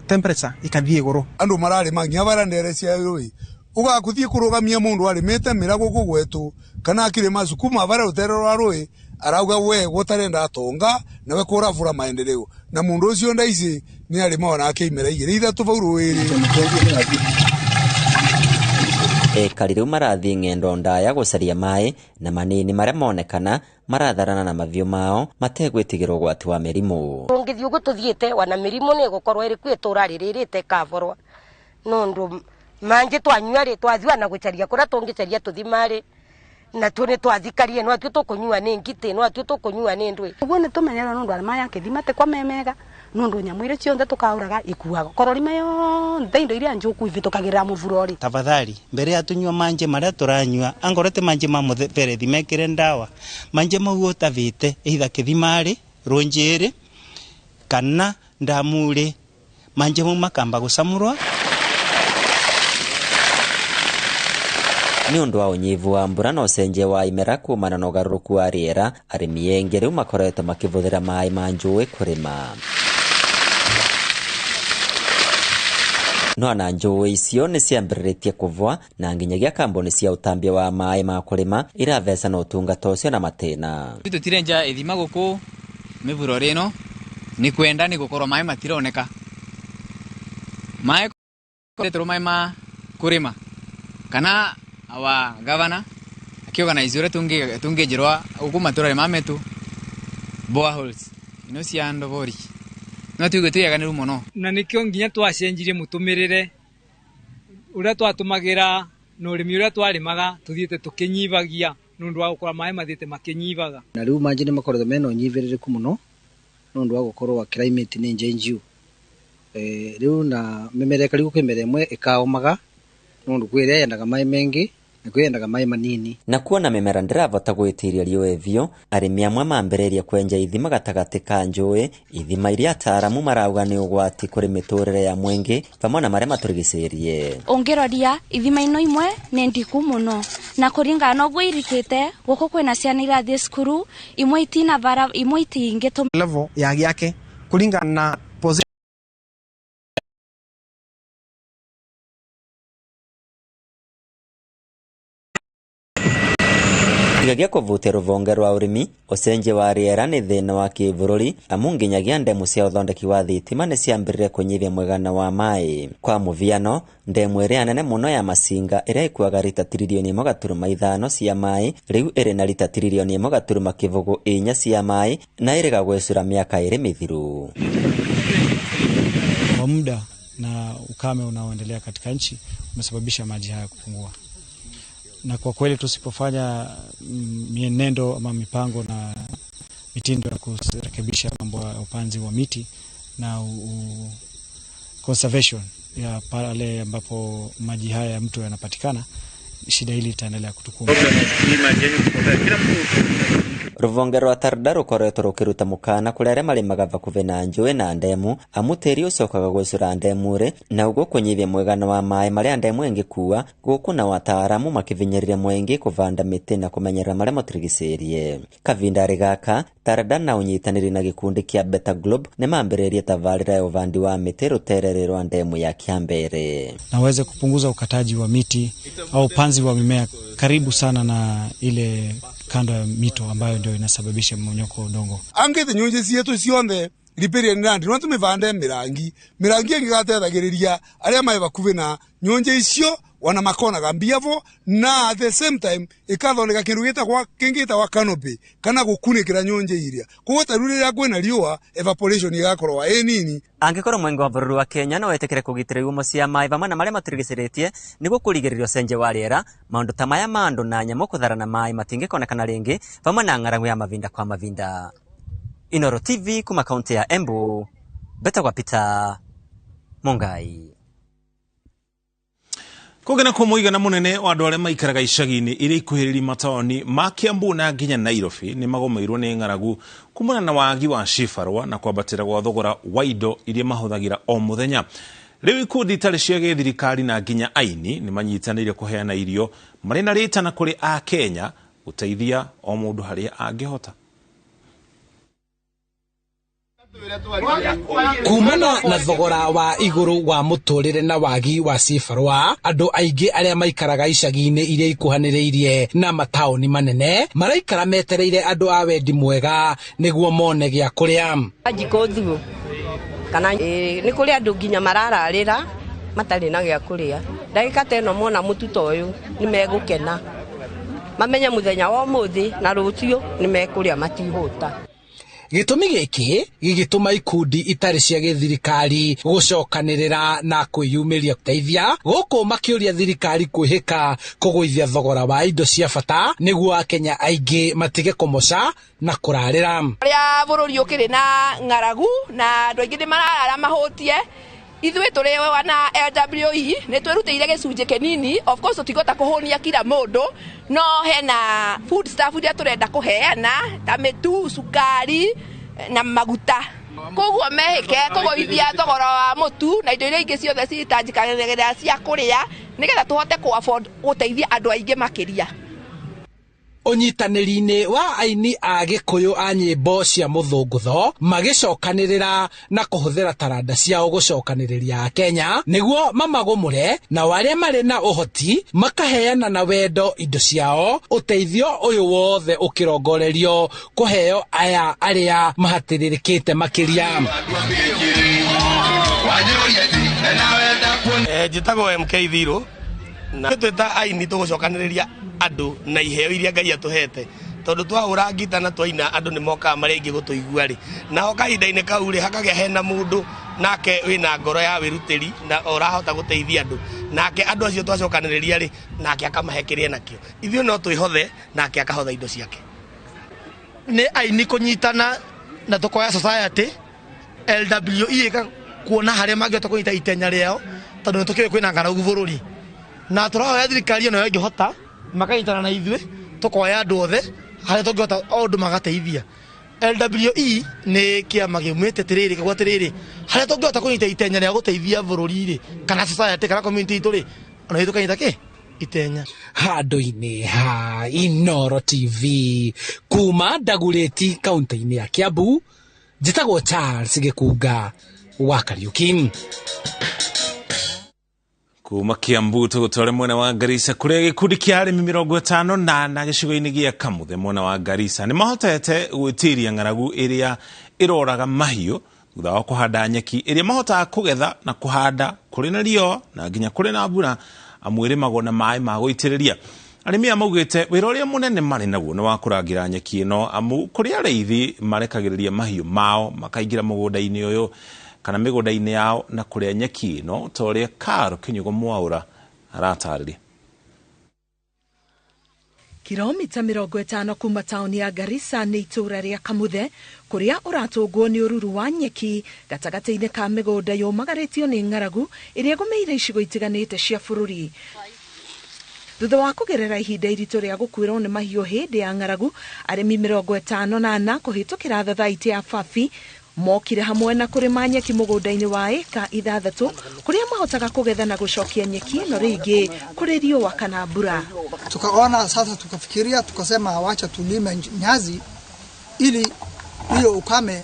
S8: temperature ikathiĩ igũrũ.
S9: Andũ mararĩma nginya bara ndere cia rũĩ ũgakũthiĩ kũrũgamia mũndũ arĩmĩte mĩra gũkũ gwetũ kana akĩrĩma sukuma bara rũtere rwa rũĩ arauga we gũtarenda atonga nawe kũrabũra maendeleo na mũndũ ũcio ndaici nĩ arĩma onake imera 2 3 vau rũĩ-rĩ.
S6: Ekari rĩu marathiĩ ng'endo ndaya gũcaria maĩ na manini marĩa monekana maratharana na maviũ mao mategwĩtigĩra ũgwati wa mĩrimũ.
S26: Ũngĩthiĩ ũguo tũthiĩte wana mĩrimũ nĩ ĩgũkorwo ĩrĩ kuo ĩtũra rĩrĩrĩte ĩkaborwa nũndũ mangĩ twanyua rĩ twathiĩ na gũcaria kũrĩa tũngĩcaria tũthima rĩ na tu nĩ twathikarie no atuĩ tũkũnyua nĩ ngitĩ no atuĩ tũkũnyua nĩ ndwĩ.
S27: Ũguo nĩ tũmenyerera nũndũ arĩa maya kĩthima ti kwa memega nũndũ nyamũ iria ciothe tũkaũraga ikuaga korwo rima yonthe indo iria njũku ivĩtũkagĩrĩra mũburo rĩ.
S28: Tafadhali mbere ya tunyua manje marĩa tũranyua angorwo ti manje ma mũberethi mekĩre ndawa manje mau ũtavĩte either kĩthima-rĩ rũnjĩrĩ kana ndamu-rĩ manje mau makamba gũcamũrwo.
S6: Nĩ ũndũ wa ũnyivu wa mbura na ũcenjia wa imera kumana na ũgarũrũku wa rĩera, arĩmi aingĩ rĩu makoretwo makĩhũthĩra maĩ ma njũĩ kũrĩma. No ona njũĩ icio nĩ ciambĩrĩrĩtie kũvwa na nginyagia kambuni cia ũtambia wa maĩ ma kũrĩma iratheca na ũtungata ũcio na matĩna.
S29: Tũtirenja ithima gũkũ mĩburo ĩno nĩ kwenda nĩ gũkorwo maĩ matironeka. Maĩ kũretwo maĩ ma kũrĩma kana awa gavana akiorganize uria tungejirwa uku matura ma metu boreholes ino cia ndobori no tuge tuyaganiru muno
S30: na nikio nginya twacenjirie mutumirire uria twatumagira na urimi uria twarimaga tuthiite tukinyibagia nundu wa gukora maĩ mathiite makinyibaga.
S31: Na riu manji ni makoretwo mena ũnyivĩrĩrĩku mũno nundu wa gukorwo wa climate nĩ njenjiu riu na mĩmera ĩkarigwo kwĩ mĩmera ĩmwe ĩkaũmaga nundu kwĩ ĩrĩa yendaga maĩ mengi na kwĩ yendaga maĩ manini.
S6: Na kuona mĩmera ndĩravota gwĩtiria riũa biũ, arĩmi amwe mambĩrĩria kwenja ithima gatagatĩ ka njũĩ, ithima iria ataaramu marauga nĩ ũgwati kũrĩ mĩtũrĩre ya mũingĩ vamwe na marĩa matũrigicĩirie.
S11: Ũngĩroria ithima ino imwe nĩ ndiku mũno na kũringana na ũguo irikĩte gũkũ kwĩna ciana irathiĩ cukuru imwe itina bara imwe itingĩtũmĩra
S8: level ya gĩake kũringana na
S6: Tigagia kuvutia ruvonge rwa urimi, ucenjia wa riera ni thina wa kivururi amu nginyagia ndemu cia uthondeki wa thitima ni ciambiririe kunyivia mwigana wa mai. Kwa muviano, ndemu iria nene muno ya Masinga iria ikuaga rita tiririoni 1.5 cia mai riu iri na rita tiririoni 1.04 cia mai na iriga gwicura miaka iri mithiru.
S2: Kwa muda na ukame unaoendelea katika nchi umesababisha maji haya kupungua. Na kwa kweli tusipofanya mienendo ama mipango na mitindo ya kurekebisha mambo ya upanzi wa miti na conservation ya pale ambapo maji haya ya mto yanapatikana, shida hili itaendelea kutukumba.
S6: Ruvonge rwa Tarda rukoretwo rukiruta mukana kuri aria marimaga vakuvi na njui na ndemu amu tiri ucokaga gwicura ndemu ri na uguo kunyivia mwigana wa maĩ maria ndemu ingikua guku na wataaramu makivinyiriria mwingi kuvanda miti na kumenyerera maria maturigicĩirie. Kavindari gaka Tarda na unyitanĩri na gikundi kia Beta Globe ni mambĩrĩirie tabarĩra ya uvandi wa miti ruterere rwa ndemu ya Kiambere,
S2: na waweze kupunguza ukataji wa miti au upanzi wa mimea karibu sana na ile kando ya mito ambayo ndio inasababisha mmonyoko wa udongo.
S9: Angete nyunje cietu cionthe riparian land no tumivande mirangi mirangi ingigatethagiriria aria mai bakuvi na nyunje icio wana makonaga mbiavo, na at the same time ikathondeka kindu gitagwa kingitagwa canopy kana gukunikira nyunje iria koguo ta riria kwina riua evaporation igakorwa ĩ nini.
S6: Angikorwo mwengi wa bururi wa Kenya no wetikire kugitira ihumo cia maĩ vamwe na maria maturigicĩrĩtie niguo kurigĩrĩria ũcenjia wa rĩera, maũndũ ta maya ma andũ na nyamũ kũtharana maĩ matingĩkonekana rĩngĩ vamwe na ng'aragu ya mavinda kwa mavinda. Inoro TV kuma kaunti ya Embu, betagwa Peter Mungai.
S1: Kũngĩ na mũigana mũnene wa andũ arĩa maikaraga icagi-inĩ iria ikuhĩrĩirie mataũni ma Kiambu na nginya Nairobi nĩ magomeirwo nĩ ng'aragu kumana na wagi wa cibarũa na kwambatĩra gwa thogora wa indo iria mahũthagĩra o mũthenya. Rĩu ikundi itarĩ cia gĩthirikari na nginya aini nĩ manyitanĩire kũheana irio marĩ na rĩtana kũrĩ Akenya gũteithia o mũndũ harĩa angĩhota.
S4: Kumana na thogora wa iguru wa muturire na wagi wa cibarua, andu aingi aria maikaraga icagi-inĩ iria ikuhanĩrĩirie na mataũni manene maraikara metereire andu a wendi mwega nĩguo mone gĩa kũrĩa.
S10: Njiko thuo kana nĩ kũrĩ andũ nginya marararĩra matarĩ na gĩa kũrĩa. Ndagĩka ta ĩno mona mũtu ta ũyũ nĩ megũkena, mamenye mũthenya wa ũmũthĩ na rũciũ nĩ mekũrĩa matihũta.
S4: Gĩtũmi gĩkĩ gĩgĩtũma ikundi itarĩ cia gĩthirikari gũcokanĩrĩra na kwĩyumĩria gũteithia gũkũ makĩũria thirikari kwĩhĩka kũgũithia thogora wa indo cia bata nĩguo Akenya aingĩ matige kũmoca na kũrarĩra.
S12: Ũrĩa bũrũri ũkĩrĩ na ng'aragu na andũ aingĩ nĩ mararara mahũtie, ithuĩ tũrĩ na LWE nĩ twĩrutĩire gĩcunjĩ kĩnini. Of course tũtingĩhota kũhũnia kila mũndũ, no hena food stuff iria tũrenda kũheana ta mĩtu, cukari na maguta. Koguo mehĩke kũgũithia thogora wa mũtu na indo iria ingĩ ciothe citanjĩkagĩra cia kũrĩa nĩgetha tũhote kũ afford gũteithia andũ aingĩ makĩria.
S4: Ũnyitanĩri-inĩ wa aini a Gĩkũyũ a nyĩmbo cia mũthũngũtho magĩcokanĩrĩra na kũhũthĩra taranda ciao gũcokanĩrĩria Akenya nĩguo mamagũmũre, na arĩa marĩ na ũhoti makaheana na wendo indo ciao. Ũteithio ũyũ wothe ũkĩrongorerio kũheo aya arĩa mahatĩrĩrĩkĩte makĩria.
S13: Njĩtagwo MK Thiro na twĩta aini tũgũcokanĩrĩria andũ na iheo iria Ngai atũhete, tondũ twahũra ngita na twaina andũ nĩ mokaga marĩa aingĩ gũtũigua rĩ, nao kahinda-inĩ kau rĩ hakagĩa hena mũndũ nake wĩna ngoro ya wĩrutĩri na ũrahota gũteithia andũ, nake andũ acio twacokanĩrĩria rĩ nake akamahe kĩrĩa nakĩo. Ithuĩ no twĩhothe nake akahotha indo ciake.
S14: Nĩ aini kũnyitana na tũkoya society LWE kuona harĩa mangĩhota kũnyita itenya rĩao, tondũ nĩ tũkĩũĩ kwĩna ng'aragu bũrũri, na tũrahoya thirikari ĩno ĩngĩhota makanyitana na ithuĩ tũkoya andũ othe harĩa tũngĩhota o ũndũ magateithia. LWE nĩ kĩama gĩumĩte tĩrĩrĩ kĩgwa tĩrĩrĩ harĩa tũngĩhota kũnyita itenya rĩa gũteithia bũrũri rĩ kana society kana community itũ rĩ, ona ithuĩ tũkanyita kĩ itenya.
S4: Handũ-inĩ ha Inoro TV kuma Ndagurĩti kaunti-inĩ ya Kiambu, njĩtagwo Charles Gĩkunga wa Kariuki.
S1: Kuma Kiambu tugutware mwena wa Garissa kuria gikundi kia arimi 54 gicigo-ini gia Kamuthe mwena wa Garissa ni mahotete gwitiria ng'aragu iria iroraga mahiũ thutha wa kuhanda nyeki iria mahotaga kugetha na kuhanda kuri na riũa na nginya kuri na mbura amu irimagwo na maĩ ma gũitĩrĩria. Arĩmi aya maugĩte wĩra ũrĩa mũnene marĩ naguo nĩ wa kũrangĩra nyeki ĩno amu kũrĩ arĩithi marekagĩrĩria mahiũ mao makaingĩra mũgũnda-inĩ ũyũ kana mĩgũnda-inĩ yao na kũrĩa nyeki ĩno ta ũrĩa Karo Kinyugo Mwaura aratarĩria.
S5: Kilomita 50 kuma tauni ya Garissa nĩ itũũra rĩa Kamuthe kũrĩa ũratũngwo nĩ ũruru wa nyeki gatagatĩ-inĩ ka mĩgũnda yũmagarĩtio nĩ ng'aragu ĩrĩa ĩgũmĩire icigo itiganĩte cia bũrũri. Thutha wa kũgerera ihinda iritũ rĩa gũkuĩrwo nĩ mahiũ hĩndĩ ya ng'aragu, arĩmi 54 kũhĩtũkĩra thathaitĩ ya Fafi mokire hamwe na kũrĩma nyeki mũgũnda-inĩ wa ĩka 6 kũrĩa mahotaga kũgetha na gũcokia nyeki ĩno rĩngĩ kũrĩ riũa kana mbura.
S15: Tukaona sasa, tukafikiria, tukasema wacha tulime nyazi ili hiyo ukame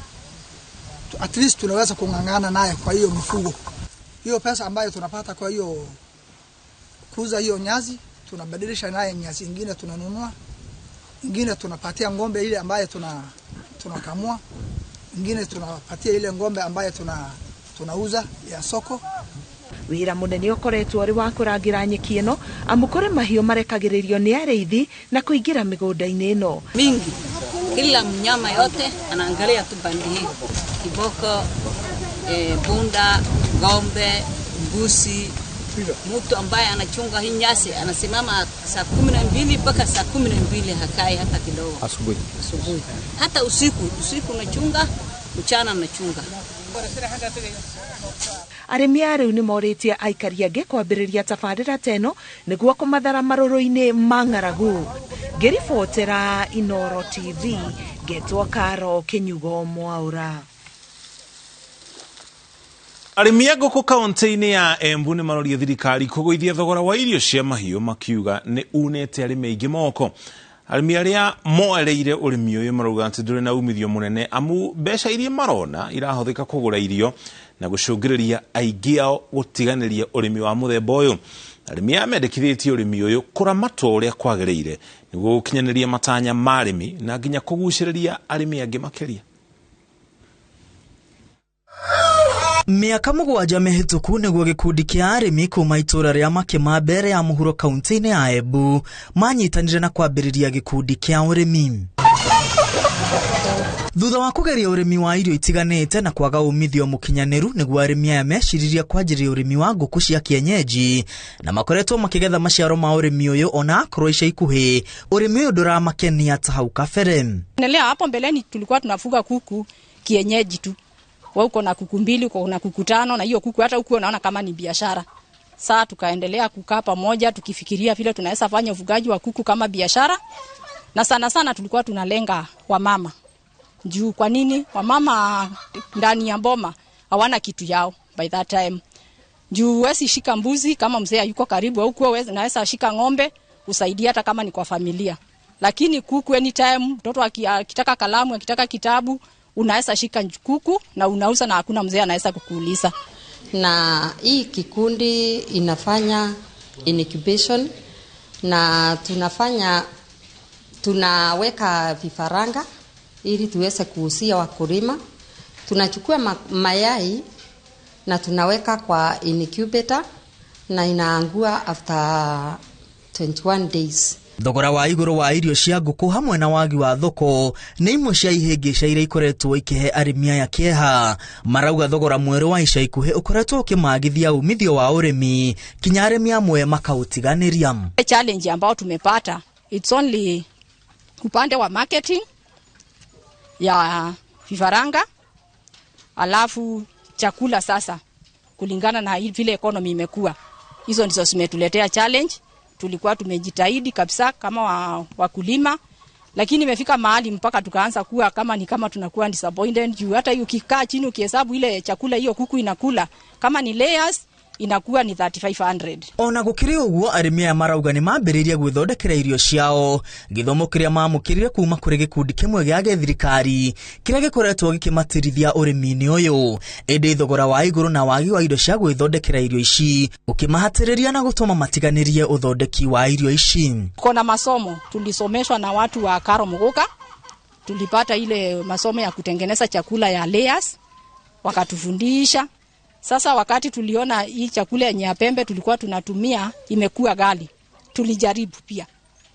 S15: at least tunaweza kung'ang'ana naye kwa hiyo mifugo. Hiyo pesa ambayo tunapata kwa hiyo kuuza hiyo nyazi, tunabadilisha naye nyazi ingine tunanunua, ingine tunapatia ng'ombe ile ambayo tunakamua, ingine tunapatia ile ng'ombe ambayo tunauza ya soko.
S5: Wira munene ukoretwo uri wa kurangira nyeki ino amu kuri mahiũ marekagĩrĩrio nĩ arĩithi na kũingĩra mĩgũnda-inĩ ĩno
S16: mingi. Kila mnyama yote anaangalia tu bandi hii, kiboko, bunda, ng'ombe, mbuzi. Mtu ambaye anachunga hii nyasi anasimama saa 12 mpaka saa 12, hakai hata kidogo. Asubuhi. Hata usiku unachunga, mchana unachunga.
S5: Arĩmi a rĩu nĩ morĩtie aikari angĩ kwambĩrĩria tabarĩra ta ĩno nĩguo kũmathara marũrũ-inĩ ma ng'aragu. Ngĩribotera Inoro TV, ngetwo Karo Kinyugo Mwaura.
S1: Arĩmi a ngũkũ kaunti-inĩ ya Embu nĩ maroria thirikari kũgũithia thogora wa irio cia mahiũ makiuga nĩ unĩte arĩmi aingĩ moko. Arĩmi arĩa moereire ũrĩmi ũyũ marauga atĩ ndũrĩ na umithio mũnene amu mbeca iria marona irahũthĩka kũgũra irio na gũcũngĩrĩria aingĩ ao gũtiganĩria ũrĩmi wa mũthemba ũyũ. Arĩmi aya mendekithĩtie ũrĩmi ũyũ kũramatwo ũrĩa kwagĩrĩire nĩguo gũkinyanĩria matanya ma arĩmi na nginya kũgucĩrĩria arĩmi angĩ makĩria.
S17: Mĩaka 7 mĩhĩtũku nĩguo gĩkundi kĩa arĩmi kuma itũũra rĩa Makĩma mbere ya mũhuro kaunti-inĩ ya Embu manyitanire na kwambĩrĩria gĩkundi kĩa ũrĩmi. Thutha wa kũgeria ũrĩmi wa irio itiganĩte na kwaga umithio mũkinyanĩru nĩguo arĩmi aya meciririe kwanjĩrĩria ũrĩmi wa ngũkũ cia kienyeji na makoretwo makĩgetha maciaro ma ũrĩmi ũyũ ona akorwo ica ikuhĩ ũrĩmi ũyũ ndũramakenia ta hau kabere.
S18: Endelea hapo mbeleni tulikuwa tunafuga kuku kienyeji tu. Wewe uko na kuku 2, uko na kuku 5 na hiyo kuku hata ukiwa unaona kama ni biashara. Sasa tukaendelea kukaa pamoja tukifikiria vile tunaweza fanya ufugaji wa kuku kama biashara. Na sana sana tulikuwa tunalenga wamama. Juu kwa nini wamama ndani ya boma hawana kitu yao by that time. Juu wesi shika mbuzi kama mzee yuko karibu au kwa wewe naweza shika ng'ombe usaidia hata kama ni kwa familia. Lakini kuku anytime mtoto akitaka kalamu, akitaka kitabu unaweza shika kuku na unauza na hakuna mzee anaweza kukuuliza.
S19: Na hii kikundi inafanya incubation na tunaweka vifaranga ili tuweze kuuzia wakulima. Tunachukua mayai na tunaweka kwa incubator na inaangua after 21 days.
S17: Thogora wa igũrũ wa irio cia ngũkũ hamwe na wagi wa thoko nĩ imwe cia ihĩngĩca iria ikoretwo ikĩhe arĩmi aya kĩeha. Marauga thogora mwerũ wa ica ikuhĩ ũkoretwo ũkĩmagithia umithio wa ũrĩmi kinya arĩmi amwe makaũtiganĩria.
S18: Challenge ambao tumepata it's only upande wa marketing ya vifaranga, alafu chakula sasa kulingana na vile economy imekuwa. Hizo ndizo zimetuletea challenge. Tulikuwa tumejitahidi kabisa kama wakulima, lakini imefika mahali mpaka tukaanza kuwa kama ni kama tunakuwa disappointed juu hata ukikaa chini ukihesabu ile chakula hiyo kuku inakula kama ni layers inakuwa ni 3500.
S17: Ona gukiri uguo arimi aya marauga ni mambiririe gwithondekera irio ciao githomo kiria mamukirire kuma kuri gikundi kimwe gĩa gĩthirikari kiria gikoretwo gikimatirithia urimi-ini uyu indi thogora wa iguru na wagi wa indo cia gwithondekera irio ici ukimahatiriria na gutuma matiganirie uthondeki wa irio ici.
S18: Kuna masomo tulisomeshwa na watu wa Karo Muguka, tulipata ile masomo ya kutengeneza chakula ya layers, wakatufundisha. Sasa wakati tuliona hii chakula ya pembe tulikuwa tunatumia imekuwa ghali, tulijaribu pia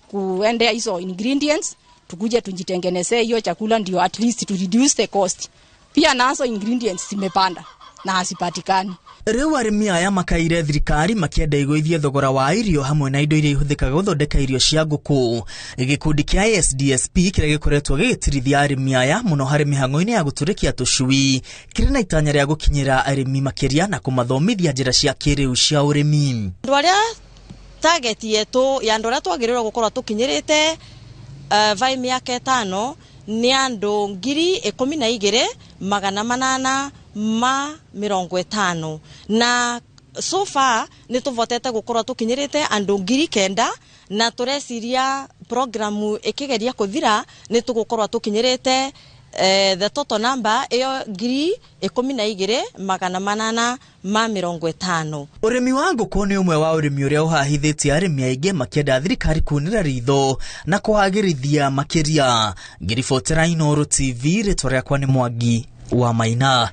S18: kuendea hizo ingredients tukuje tujitengenezee hiyo chakula ndio at least to reduce the cost. Pia nazo ingredients zimepanda na hazipatikani.
S17: Riu arimi aya makaire thirikari makienda igũithie thogora wa irio hamwe na indo iria ihũthĩkaga gũthondeka irio cia ngũkũ. Gĩkundi kĩa SDSP kĩrĩa gĩkoretwo gĩgĩtirithia arĩmi aya mũno harĩ mĩhang'o-inĩ ya gũtũrĩkia tũcui kĩrĩ na itanya rĩa gũkinyĩra arĩmi makĩria na kũmathomithia njĩra cia kĩrĩu cia ũrĩmi.
S3: Andũ arĩa target yetu ya andũ arĩa twagĩrĩirwo gũkorwo tũkinyĩrĩte vai mĩaka 5 nĩ andũ 12,850 na so far nĩ tũvotete gũkorwo tũkinyĩrĩte andũ 9,000 na tũreciria programu ĩkĩgeria kũthira nĩ tũgũkorwo tũkinyĩrĩte the total number iyo 12,850.
S17: Ũrĩmi wa ngũkũ nĩ ũmwe wa ũrĩmi ũrĩa ũhahithĩtie arĩmi aingĩ makĩenda thirikari kunĩra ritho na kũhagĩrithia makĩria. Ngĩribotera Inooro TV, rĩtwa rĩakwa nĩ Mwangi wa Maina.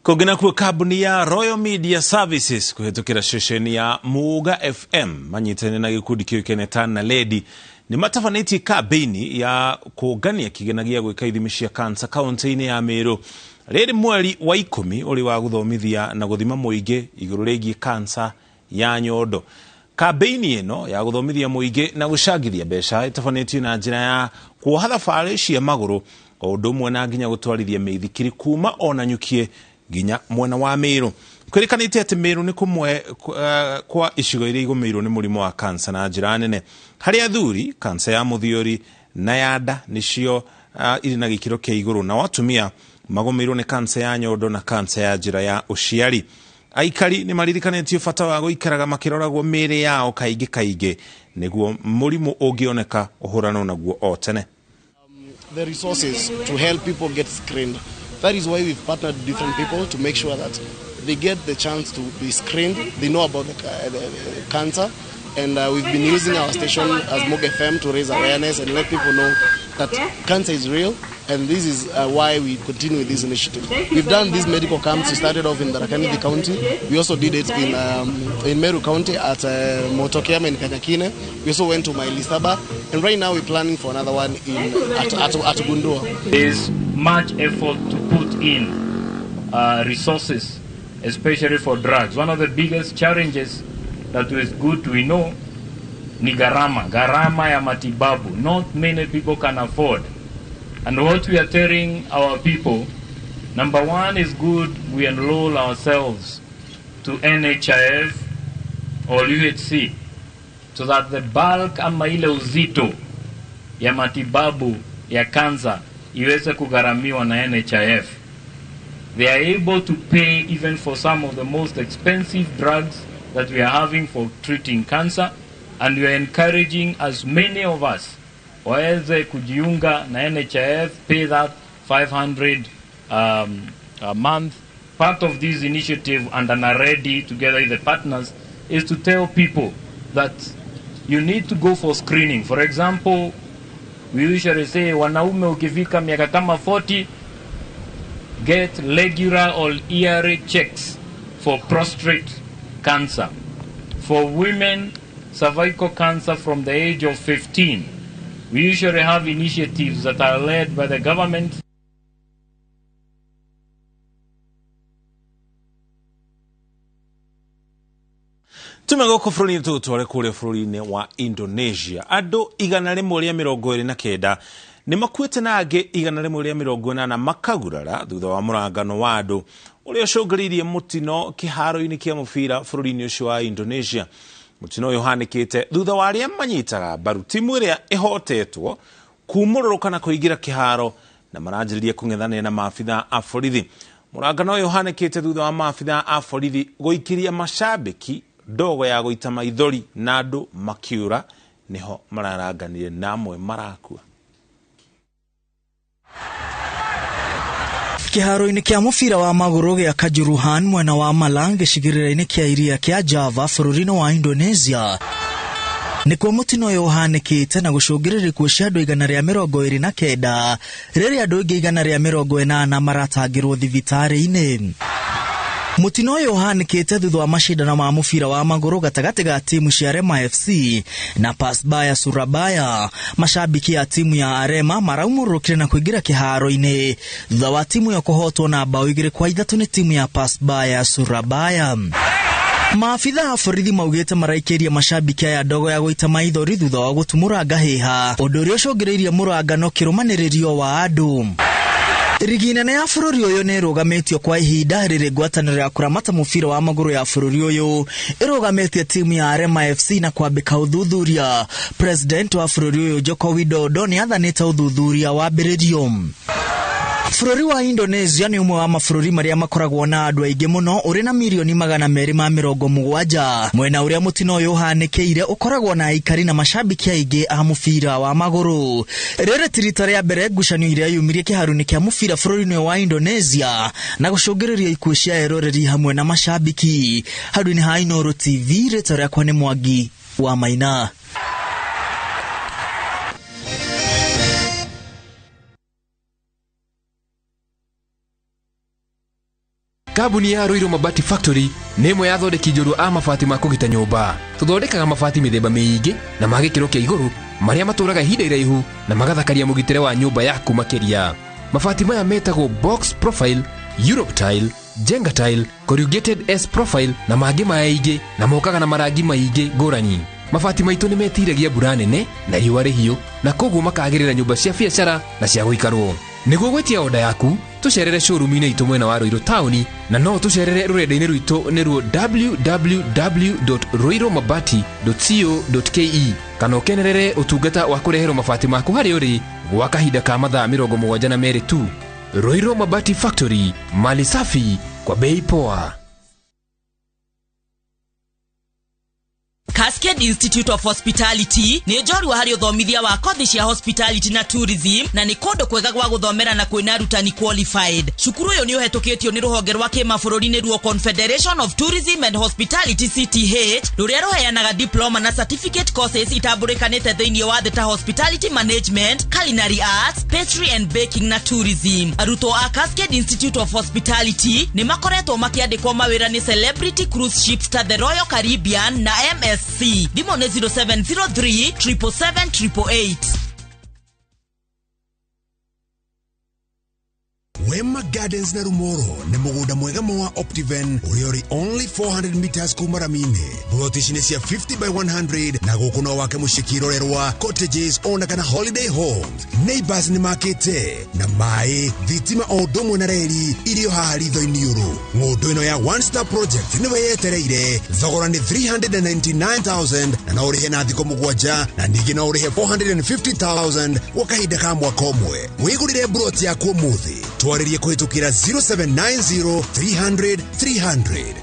S1: Kũngĩ nakuo kambuni ya Royal Media Services kũhĩtũkĩra ceceni ya Muga FM manyitanĩire na gĩkundi kĩũĩkaine ta Naledi nĩ matabanĩtie kambĩini ya kũngania kĩgĩna gĩa gwĩka ithimi cia kansa kaunti-inĩ ya Meru. Rĩrĩ mweri wa 10 ũrĩ wa gũthomithia na gũthima mũingĩ igũrũ rĩgiĩ kansa ya nyondo. Kambĩini ĩno ya gũthomithia mũingĩ na gũcangithia mbeca ĩtabanĩtio na njĩra ya kuoha thabarĩ cia magũrũ o ũndũ ũmwe na nginya gũtwarithia mĩithikiri kuma ona Nyukie nginya mwena wa Meru. Kwĩrĩkanĩte atĩ Meru nĩ kũmwe kwa icigo iria igũmĩirwo nĩ mũrimũ wa kansa na njĩra nene. Harĩ athuri, kansa ya mũthiori na ya nda nĩcio irĩ na gĩkĩro kĩa igũrũ, nao atumia magũmĩirwo nĩ kansa ya nyondo na kansa ya njĩra ya ũciari. Aikari nĩ maririkanĩtio bata wa gũikaraga makĩroragwo mĩĩrĩ yao kaingĩ kaingĩ nĩguo mũrimũ ũngĩoneka ũhũranwo naguo o tene.
S7: The resources to help people get screened. That is why we've partnered with different people to make sure that they get the chance to be screened, they know about the cancer, and we've been using our station as Muga FM to raise awareness and let people know that cancer is real, and this is why we continue with this initiative. We've done these medical camps. We started off in Tharaka Nithi County. We also did it in Meru County at Motokiama in Kanyakine. We also went to Mailisaba, and right now we're planning for another one at Gundua.
S20: There's much effort to put in resources, especially for drugs. One of the biggest challenges that is good we know ni gharama ya matibabu. Not many people can afford. And what we are telling our people, number one is good we enroll ourselves to NHIF or UHC so that the bulk ama ile uzito ya matibabu ya kansa iweze kugharamiwa na NHIF. They are able to pay even for some of the most expensive drugs that we are having for treating cancer, and we are encouraging as many of us waweze kujiunga na NHIF, pay that 500 a month. Part of this initiative and Naredi together with the partners is to tell people that you need to go for screening. For example, we usually say wanaume ukifika miaka kama 40, get regular or yearly checks for prostate cancer. For women, cervical cancer from the age of 15. We usually have initiatives that are led by the government.
S1: Tumegoko bũrũri-inĩ tũgũtware kũrĩa bũrũri-inĩ wa Indonesia. Andũ 129 nĩ makuĩte na angĩ 180 makagurara thutha wa mũrangano wa andũ ũrĩa ũcũngĩrĩirie mũtino kĩharo-inĩ kĩa mũbira bũrũri-inĩ ũcio wa Indonesia. Mũtino ũyũ ũhanĩkĩte thutha wa arĩa manyitaga mbaru timu ĩrĩa ĩhotetwo kumũrũrũka na kũingĩra kĩharo na maranjĩrĩria kũng'ethanĩra na maabitha a borithi. Mũrangano ũyũ ũhanĩkĩte thutha wa maabitha a borithi gũikĩria macambĩki ndogo ya gũita maithori na andũ makiura niho mararanganire na amwe marakua.
S17: Kĩharo-inĩ kĩa mũbira wa magũrũ gĩa Kanjuruhan mwena wa Malang gĩcigĩrĩra-inĩ kĩa iria kĩa Java bũrũri-inĩ wa Indonesia nĩkuo mũtino ũyũ ũhanĩkĩte na gũcũngĩrĩria ikuũ cia andũ 129 rĩrĩa andũ aingĩ 180 maratangĩrwo thibitarĩ-inĩ. Mũtino ũyũ ũhanĩkĩte thutha wa macindano ma mũbira wa magũrũ gatagatĩ ga timu cia Arema FC na Persebaya Surabaya. Mashabiki a timu ya Arema maraumũrũkire na kũingĩra kĩharo-inĩ thutha wa timu ĩyo kũhotwo na bao 2-3 nĩ timu ya Persebaya Surabaya. Maabitha a borithi maugĩte maraikĩria mashabiki aya ndogo ya gũita maithori thutha wa gũtumũranga hĩha, ũndũ ũrĩa ũcũngĩrĩirie mũrangano kĩrũmanĩrĩrio wa andũ. Rigi nene ya bũrũri ũyũ nĩ ĩrũgamĩtio kwa ihinda rĩrĩ ngwatanĩro ya kũramata mũbira wa magũrũ ya bũrũri ũyũ ĩrũgamĩtie timu ya Arema FC na kwambĩka ũthuthuria. President wa bũrũri ũyũ Joko Widodo nĩ athanĩte ũthuthuria wambĩrĩrio. Bũrũri wa Indonesia nĩ ũmwe wa mabũrũri marĩa makoragwo na andũ aingĩ mũno ũrĩ na mirioni 270. Mwena ũrĩa mũtino ũyũ ũhanĩkĩire ũkoragwo na aikari na mashabiki aingĩ a mũbira wa magũrũ. Rĩrĩ ti rita rĩa mbere ngucanio iria yumirie kĩharo-inĩ kĩa mũbira bũrũri-inĩ wa Indonesia na gũcũngĩrĩria ikuũ cia eroreri hamwe na mashabiki. Handũ-inĩ ha Inooro TV, rĩtwa rĩakwa nĩ Mwangi wa Maina.
S21: Kambuni ya Ruiru Mabati Factory nĩ ĩmwe ya athondeki njorua a mabati ma kũgita nyũmba. Tũthondekaga mabati mĩthemba mĩingĩ na ma gĩkĩro kĩa igũrũ marĩa matũraga ihinda iraihu na magathakaria mũgitĩre wa nyũmba yaku makĩria. Mabati maya metagwo box profile, Europe tile, Jenga tile, corrugated S profile na mangĩ maingĩ na mokaga na marangi maingĩ ngũrani. Mabati maitũ nĩ metiragia mbura nene na riũa rĩhiũ na koguo makagĩrĩra nyũmba cia biacara na cia gũikarwo. Nĩguo gwĩtia oda yaku tũcerere showroom-inĩ itũ mwena wa Ruiru taũni na no tũcerere rũrenda-inĩ rwitũ nĩruo www.ruirumabati.co.ke kana ũkenerere ũtungata wa kũreherwo mabati maku harĩa ũrĩ gwa kahinda ka mathaa 72 tu. Ruiru Mabati Factory, mali safi kwa bei poa.
S22: Cascade Institute of Hospitality nĩ njorua harĩ ũthomithia wa kothi cia hospitality na tourism na nĩ kũndũ kwega gwa gũthomera na kwĩna arutani qualified. Cukuru ũyũ nĩ ũhetũkĩtio nĩ rũhonge rwa kĩmabũrũri nĩruo Confederation of Tourism and Hospitality CTH rũrĩa rũheanaga diploma na certificate courses itambũrĩkanĩte thĩinĩ wa thĩ ta hospitality management, culinary arts, pastry and baking na tourism. Arutwo a Cascade Institute of Hospitality nĩ makoretwo makĩandĩkwo mawĩra nĩ celebrity cruise ships ta the Royal Caribbean na MSC. Thimũ nĩ 0703 777 888.
S23: Wema Gardens na Rumoro nĩ mũgũnda mwega wa Optiven ũrĩa ũrĩ only 400 meters kuma rami-inĩ. Buroti ici nĩ cia 50 by 100 na gũkũ no wake mũciĩ kĩrorerwa, cottages ona kana holiday homes. Neighbors nĩ makĩte na maĩ, thitima o ũndũ ũmwe na reri irio haha ritho-inĩ ũrũ. Ng'ũndũ ĩno ya One Star Project nĩwe yetereire. Thogora nĩ 399,000 na no ũrĩhe na thikũ 7 na ningĩ no ũrĩhe 450,000 gwa kahinda ka mwaka ũmwe. Wĩgũrĩre buroti yaku ũmũthĩ. Twarĩrie kũhĩtũkĩra 0790 300 300.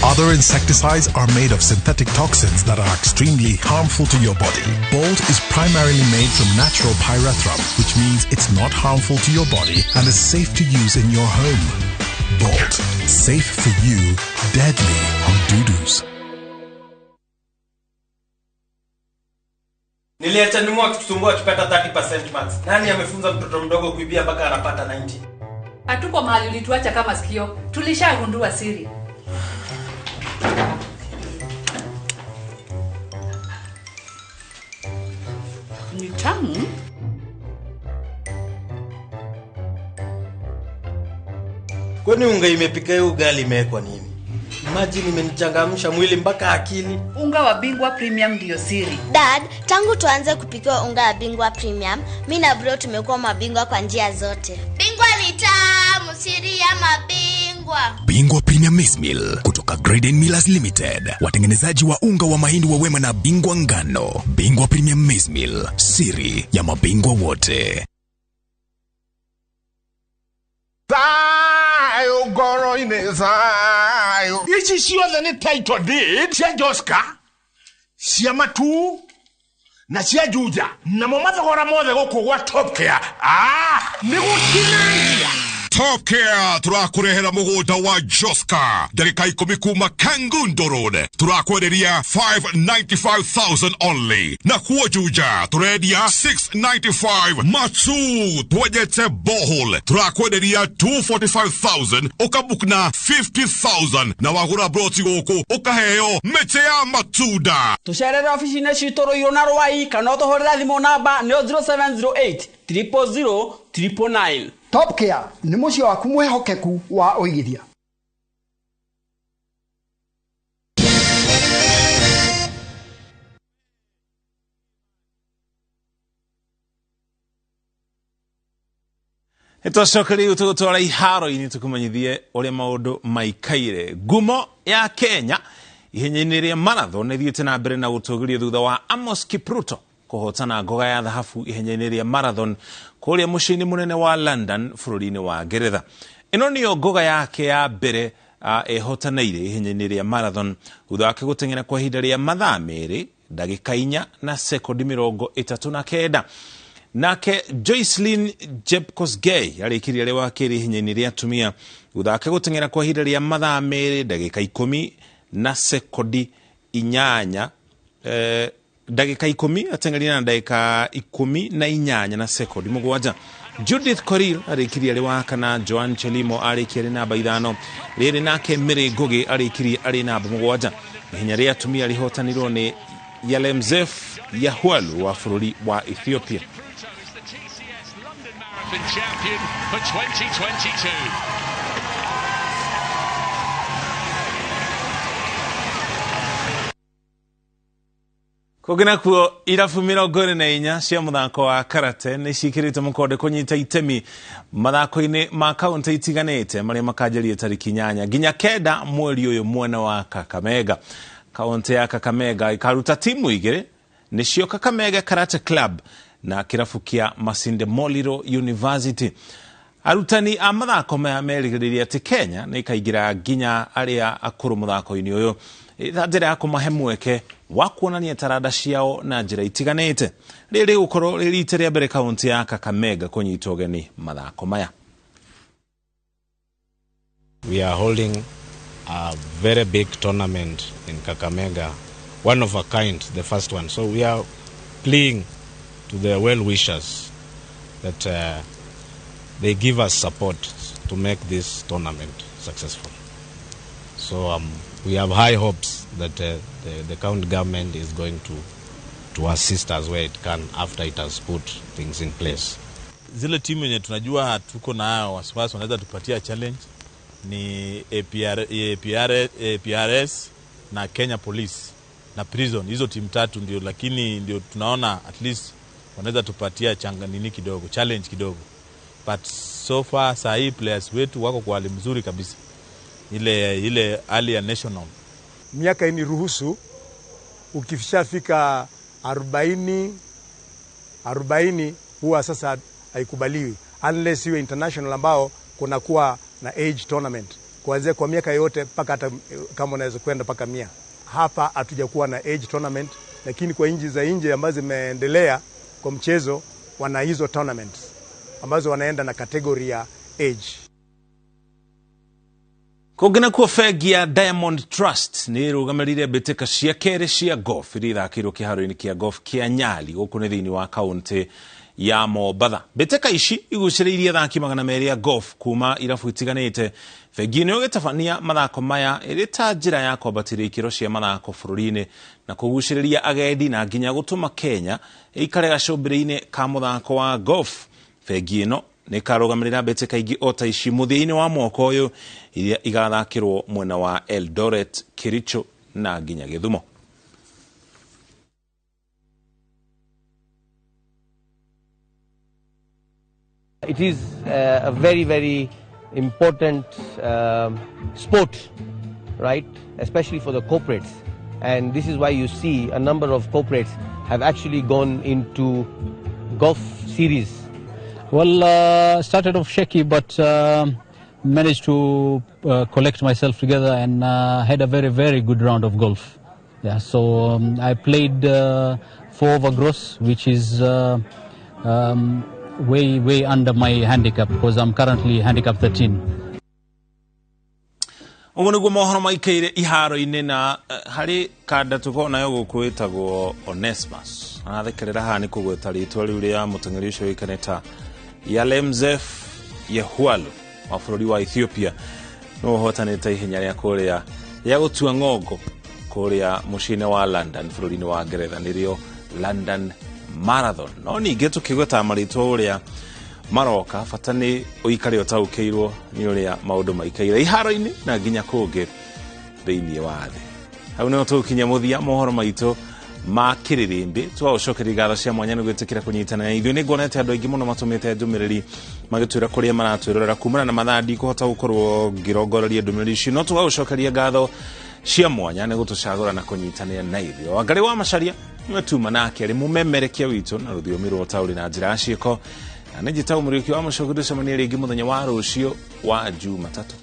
S24: Other insecticides are made of synthetic toxins that are extremely harmful to your body. Bolt is primarily made from natural pyrethrum, which means it's not harmful to your body and is safe to use in your home. Bolt, safe for you, deadly on dudus.
S25: Niliacha nimu akitusumbua akipata 30% marks. Nani amefunza mtoto mdogo kuibia mpaka anapata 90?
S26: Hatuko mahali ulituacha kama sikio. Tulishagundua siri. Ni tamu.
S25: Kwani unga imepika hiyo ugali imewekwa nini? Imagine imenichangamsha mwili mpaka akili.
S26: Unga wa Bingwa Premium ndio siri.
S27: Dad, tangu tuanze kupika unga wa Bingwa Premium, mimi na bro tumekuwa mabingwa kwa njia zote. Bingwa ni tamu, siri ya mabingwa.
S23: Bingwa Premium Maize Meal kutoka
S2: Graden Millers Limited, watengenezaji wa unga wa mahindi wa Wema na Bingwa Ngano, Bingwa Premium Maize Meal, siri ya mabingwa wote.
S6: Thayo ngoro-inĩ thayo. Ici ciothe nĩ title deed cia Joska, cia Matu na cia Juja, namo mathogora mothe gũkũ gwa Top Care nĩ gũtinangia.
S8: Top Care turakurehera mugunda wa Joska ndagika 10 kuma Kangundo Road, turakwenderia 595,000 only, na kuo Juja turendia 695, Matu twendete bohol turakwenderia 245,000, ukabuk na 50,000, na wagura broti guku ukaheo mĩtĩ ya matunda.
S9: Tucerere ofici-inĩ citũ Ruiru na Rwai kana ũtũhũrĩre thimũ namba nĩyo 0708 000 999.
S10: Top Care nĩ mũciĩ waku mwĩhokeku wa ũigithia.
S1: Nĩtwacokeria tũgũtwara iharo-inĩ tũkũmenyithie ũrĩa maũndũ maikaire. Ngumo ya Kenya ihenya-inĩ rĩa marathon ĩthiĩte na mbere na gũtũgĩrio thutha wa Amos Kipruto kũhotana ngoga ya thahabu ihenya-inĩ rĩa marathon kũrĩa mũciĩ-inĩ mũnene wa London bũrũri-inĩ wa Ngeretha. Ĩno nĩyo ngoga yake ya mbere ĩhotanĩire ihenya-inĩ rĩa marathon thutha wake gũteng'era kwa ihinda rĩa mathaa 2 ndagĩka 4 na sekondi 39. Nake Joycelyn Jepkosgei arĩkirie arĩ wa kerĩ ihenya-inĩ rĩa atumia thutha wake gũteng'era kwa ihinda rĩa mathaa 2 ndagĩka 10 na sekondi 8 ndagĩka 10 ateng'erire na ndagĩka 18 na sekondi 7. Judith Korir arĩkirie arĩ wa kana, Joan Chelimo arĩkirie arĩ namba 5, rĩrĩ nake Mary Ngugi arĩkirie arĩ namba 7. Ihenya rĩa atumia rĩhotanirwo nĩ Yalemzef Yahualu wa bũrũri wa Ethiopia.
S11: Champion for 2022.
S1: Kũngĩ nakuo irabu 44 cia mũthako wa karate nĩ ciĩkĩrĩte mũkonde kũnyita itemi mathako-inĩ ma kaũntĩ itiganĩte marĩa makanjĩrĩria tarĩki 8 nginya 9 mweri ũyũ mwena wa Kakamega. Kaũntĩ ya Kakamega ĩkaruta timu 2 nĩcio Kakamega Karate Club na kĩrabu kĩa Masinde Muliro University. Arutani a mathako maya merĩgĩrĩire atĩ Kenya nĩ ĩkaingĩra nginya arĩa akũrũ mũthako-inĩ ũyũ ta njĩra ya kũmahe mweke wa kuonania taranda ciao na njĩra itiganĩte. Rĩrĩ gũkorwo rĩ rita rĩa mbere kaũntĩ ya Kakamega kũnyita ũgeni mathako maya.
S12: We are holding a very big tournament in Kakamega, one of a kind, the first one. So we are pleading to the well-wishers that they give us support to make this tournament successful. So we have high hopes that the county government is going to assist us where it can after it has put things in place.
S28: Zile timu yenye tunajua tuko nayo wasiwasi wanaweza tupatia challenge ni APRS na Kenya Police na Prison. Hizo timu tatu ndio, lakini ndio tunaona at least wanaweza tupatia changanini kidogo, challenge kidogo. But so far saa hii players wetu wako kwa hali mzuri kabisa, ile hali ya national.
S29: Miaka iniruhusu, ukishafika 40 huwa sasa haikubaliwi unless iwe international ambao kunakuwa na age tournament kuanzia kwa miaka yote mpaka hata kama unaweza kwenda mpaka 100. Hapa hatujakuwa na age tournament, lakini kwa nchi za nje ambazo zimeendelea kwa mchezo wana hizo tournaments ambazo wanaenda na category ya age.
S1: Kũngĩ nakuo bengi ya Diamond Trust nĩ ĩrũgamĩrĩire mbĩtĩka cia kerĩ cia golf iria ithakĩirwo kĩharo-inĩ kĩa golf kĩa Nyali gũkũ nĩ thĩinĩ wa kaũntĩ ya Mombatha. Mbĩtĩka ici igucĩrĩirie athaki 200 a golf kuma irabu itiganĩte. Bengi ĩno ĩgĩtabania mathako maya ĩrĩ ta njĩra ya kwambatĩria ikĩro cia mathako bũrũri-inĩ na kũgucĩrĩria agendi na nginya gũtũma Kenya ĩikare gacũmbĩrĩ-inĩ ka mũthako wa golf. Bengi ĩno nĩ ĩkarũgamĩrĩra mbĩtĩka ingĩ o ta ici mũthia-inĩ wa mwaka ũyũ iria igathakĩrwo mwena wa Eldoret, Kericho na nginya Gĩthumo.
S30: It is a very, very important sport
S3: right, especially for the corporates. And this is why you see a number of corporates have actually gone into golf series.
S4: Well, started off shaky, but managed to collect myself together and had a very, very good round of golf. Yeah, so I played 4 over gross, which is way, way under my handicap because I'm currently handicap 13.
S1: Ũguo nĩguo mohoro maikaire iharo-inĩ na harĩ kanda tũkoragwo nayo gũkũ ĩtagwo Onesmus. Arathekerera haha nĩ kũgweta rĩtwa rĩu rĩa mũteng'eri ũcio ũĩkaine ta Yalemzef Yehualu wa bũrũri wa Ethiopia, nĩwe ũhotanĩte ihenya rĩa kũrĩa rĩa gũtua ng'ongo kũrĩa mũciĩ-inĩ wa London bũrũri-inĩ wa Ngeretha, nĩrĩo London Marathon. No ningĩ tũkĩgwetaga marĩtwa ũrĩa maroka, bata nĩ ũikare ũtaũkĩirwo nĩ ũrĩa maũndũ maikaire iharo-inĩ na nginya kũngĩ thĩinĩ wa thĩ. Hau nĩho tũgũkinya mũthia mohoro maitũ ma kĩrĩrĩmbĩ. Twaũcokeria ngatho cia mwanya nĩ gwĩtĩkĩra kũnyitana na ithuĩ. Nĩ nguonete andũ aingĩ mũno matũmĩte ndũmĩrĩri magĩtwĩra kũrĩa maratwĩrorera kumana na mathaa ndikũhota gũkorwo ngĩrongoreria ndũmĩrĩri icio, no tũgagũcokeria ngatho cia mwanya nĩ gũtũcagũra na kũnyitanĩra na ithuĩ. Wangarĩ wa Macaria nĩwe tuma nake arĩ mũmemerekia witũ na rũthiomi rwa ũtaũri na njĩra ya ciĩko. Na nĩ njĩtagwo Mũriũki wa Mũcoki, tũcemanie rĩngĩ mũthenya wa rũciũ wa Jumatatũ.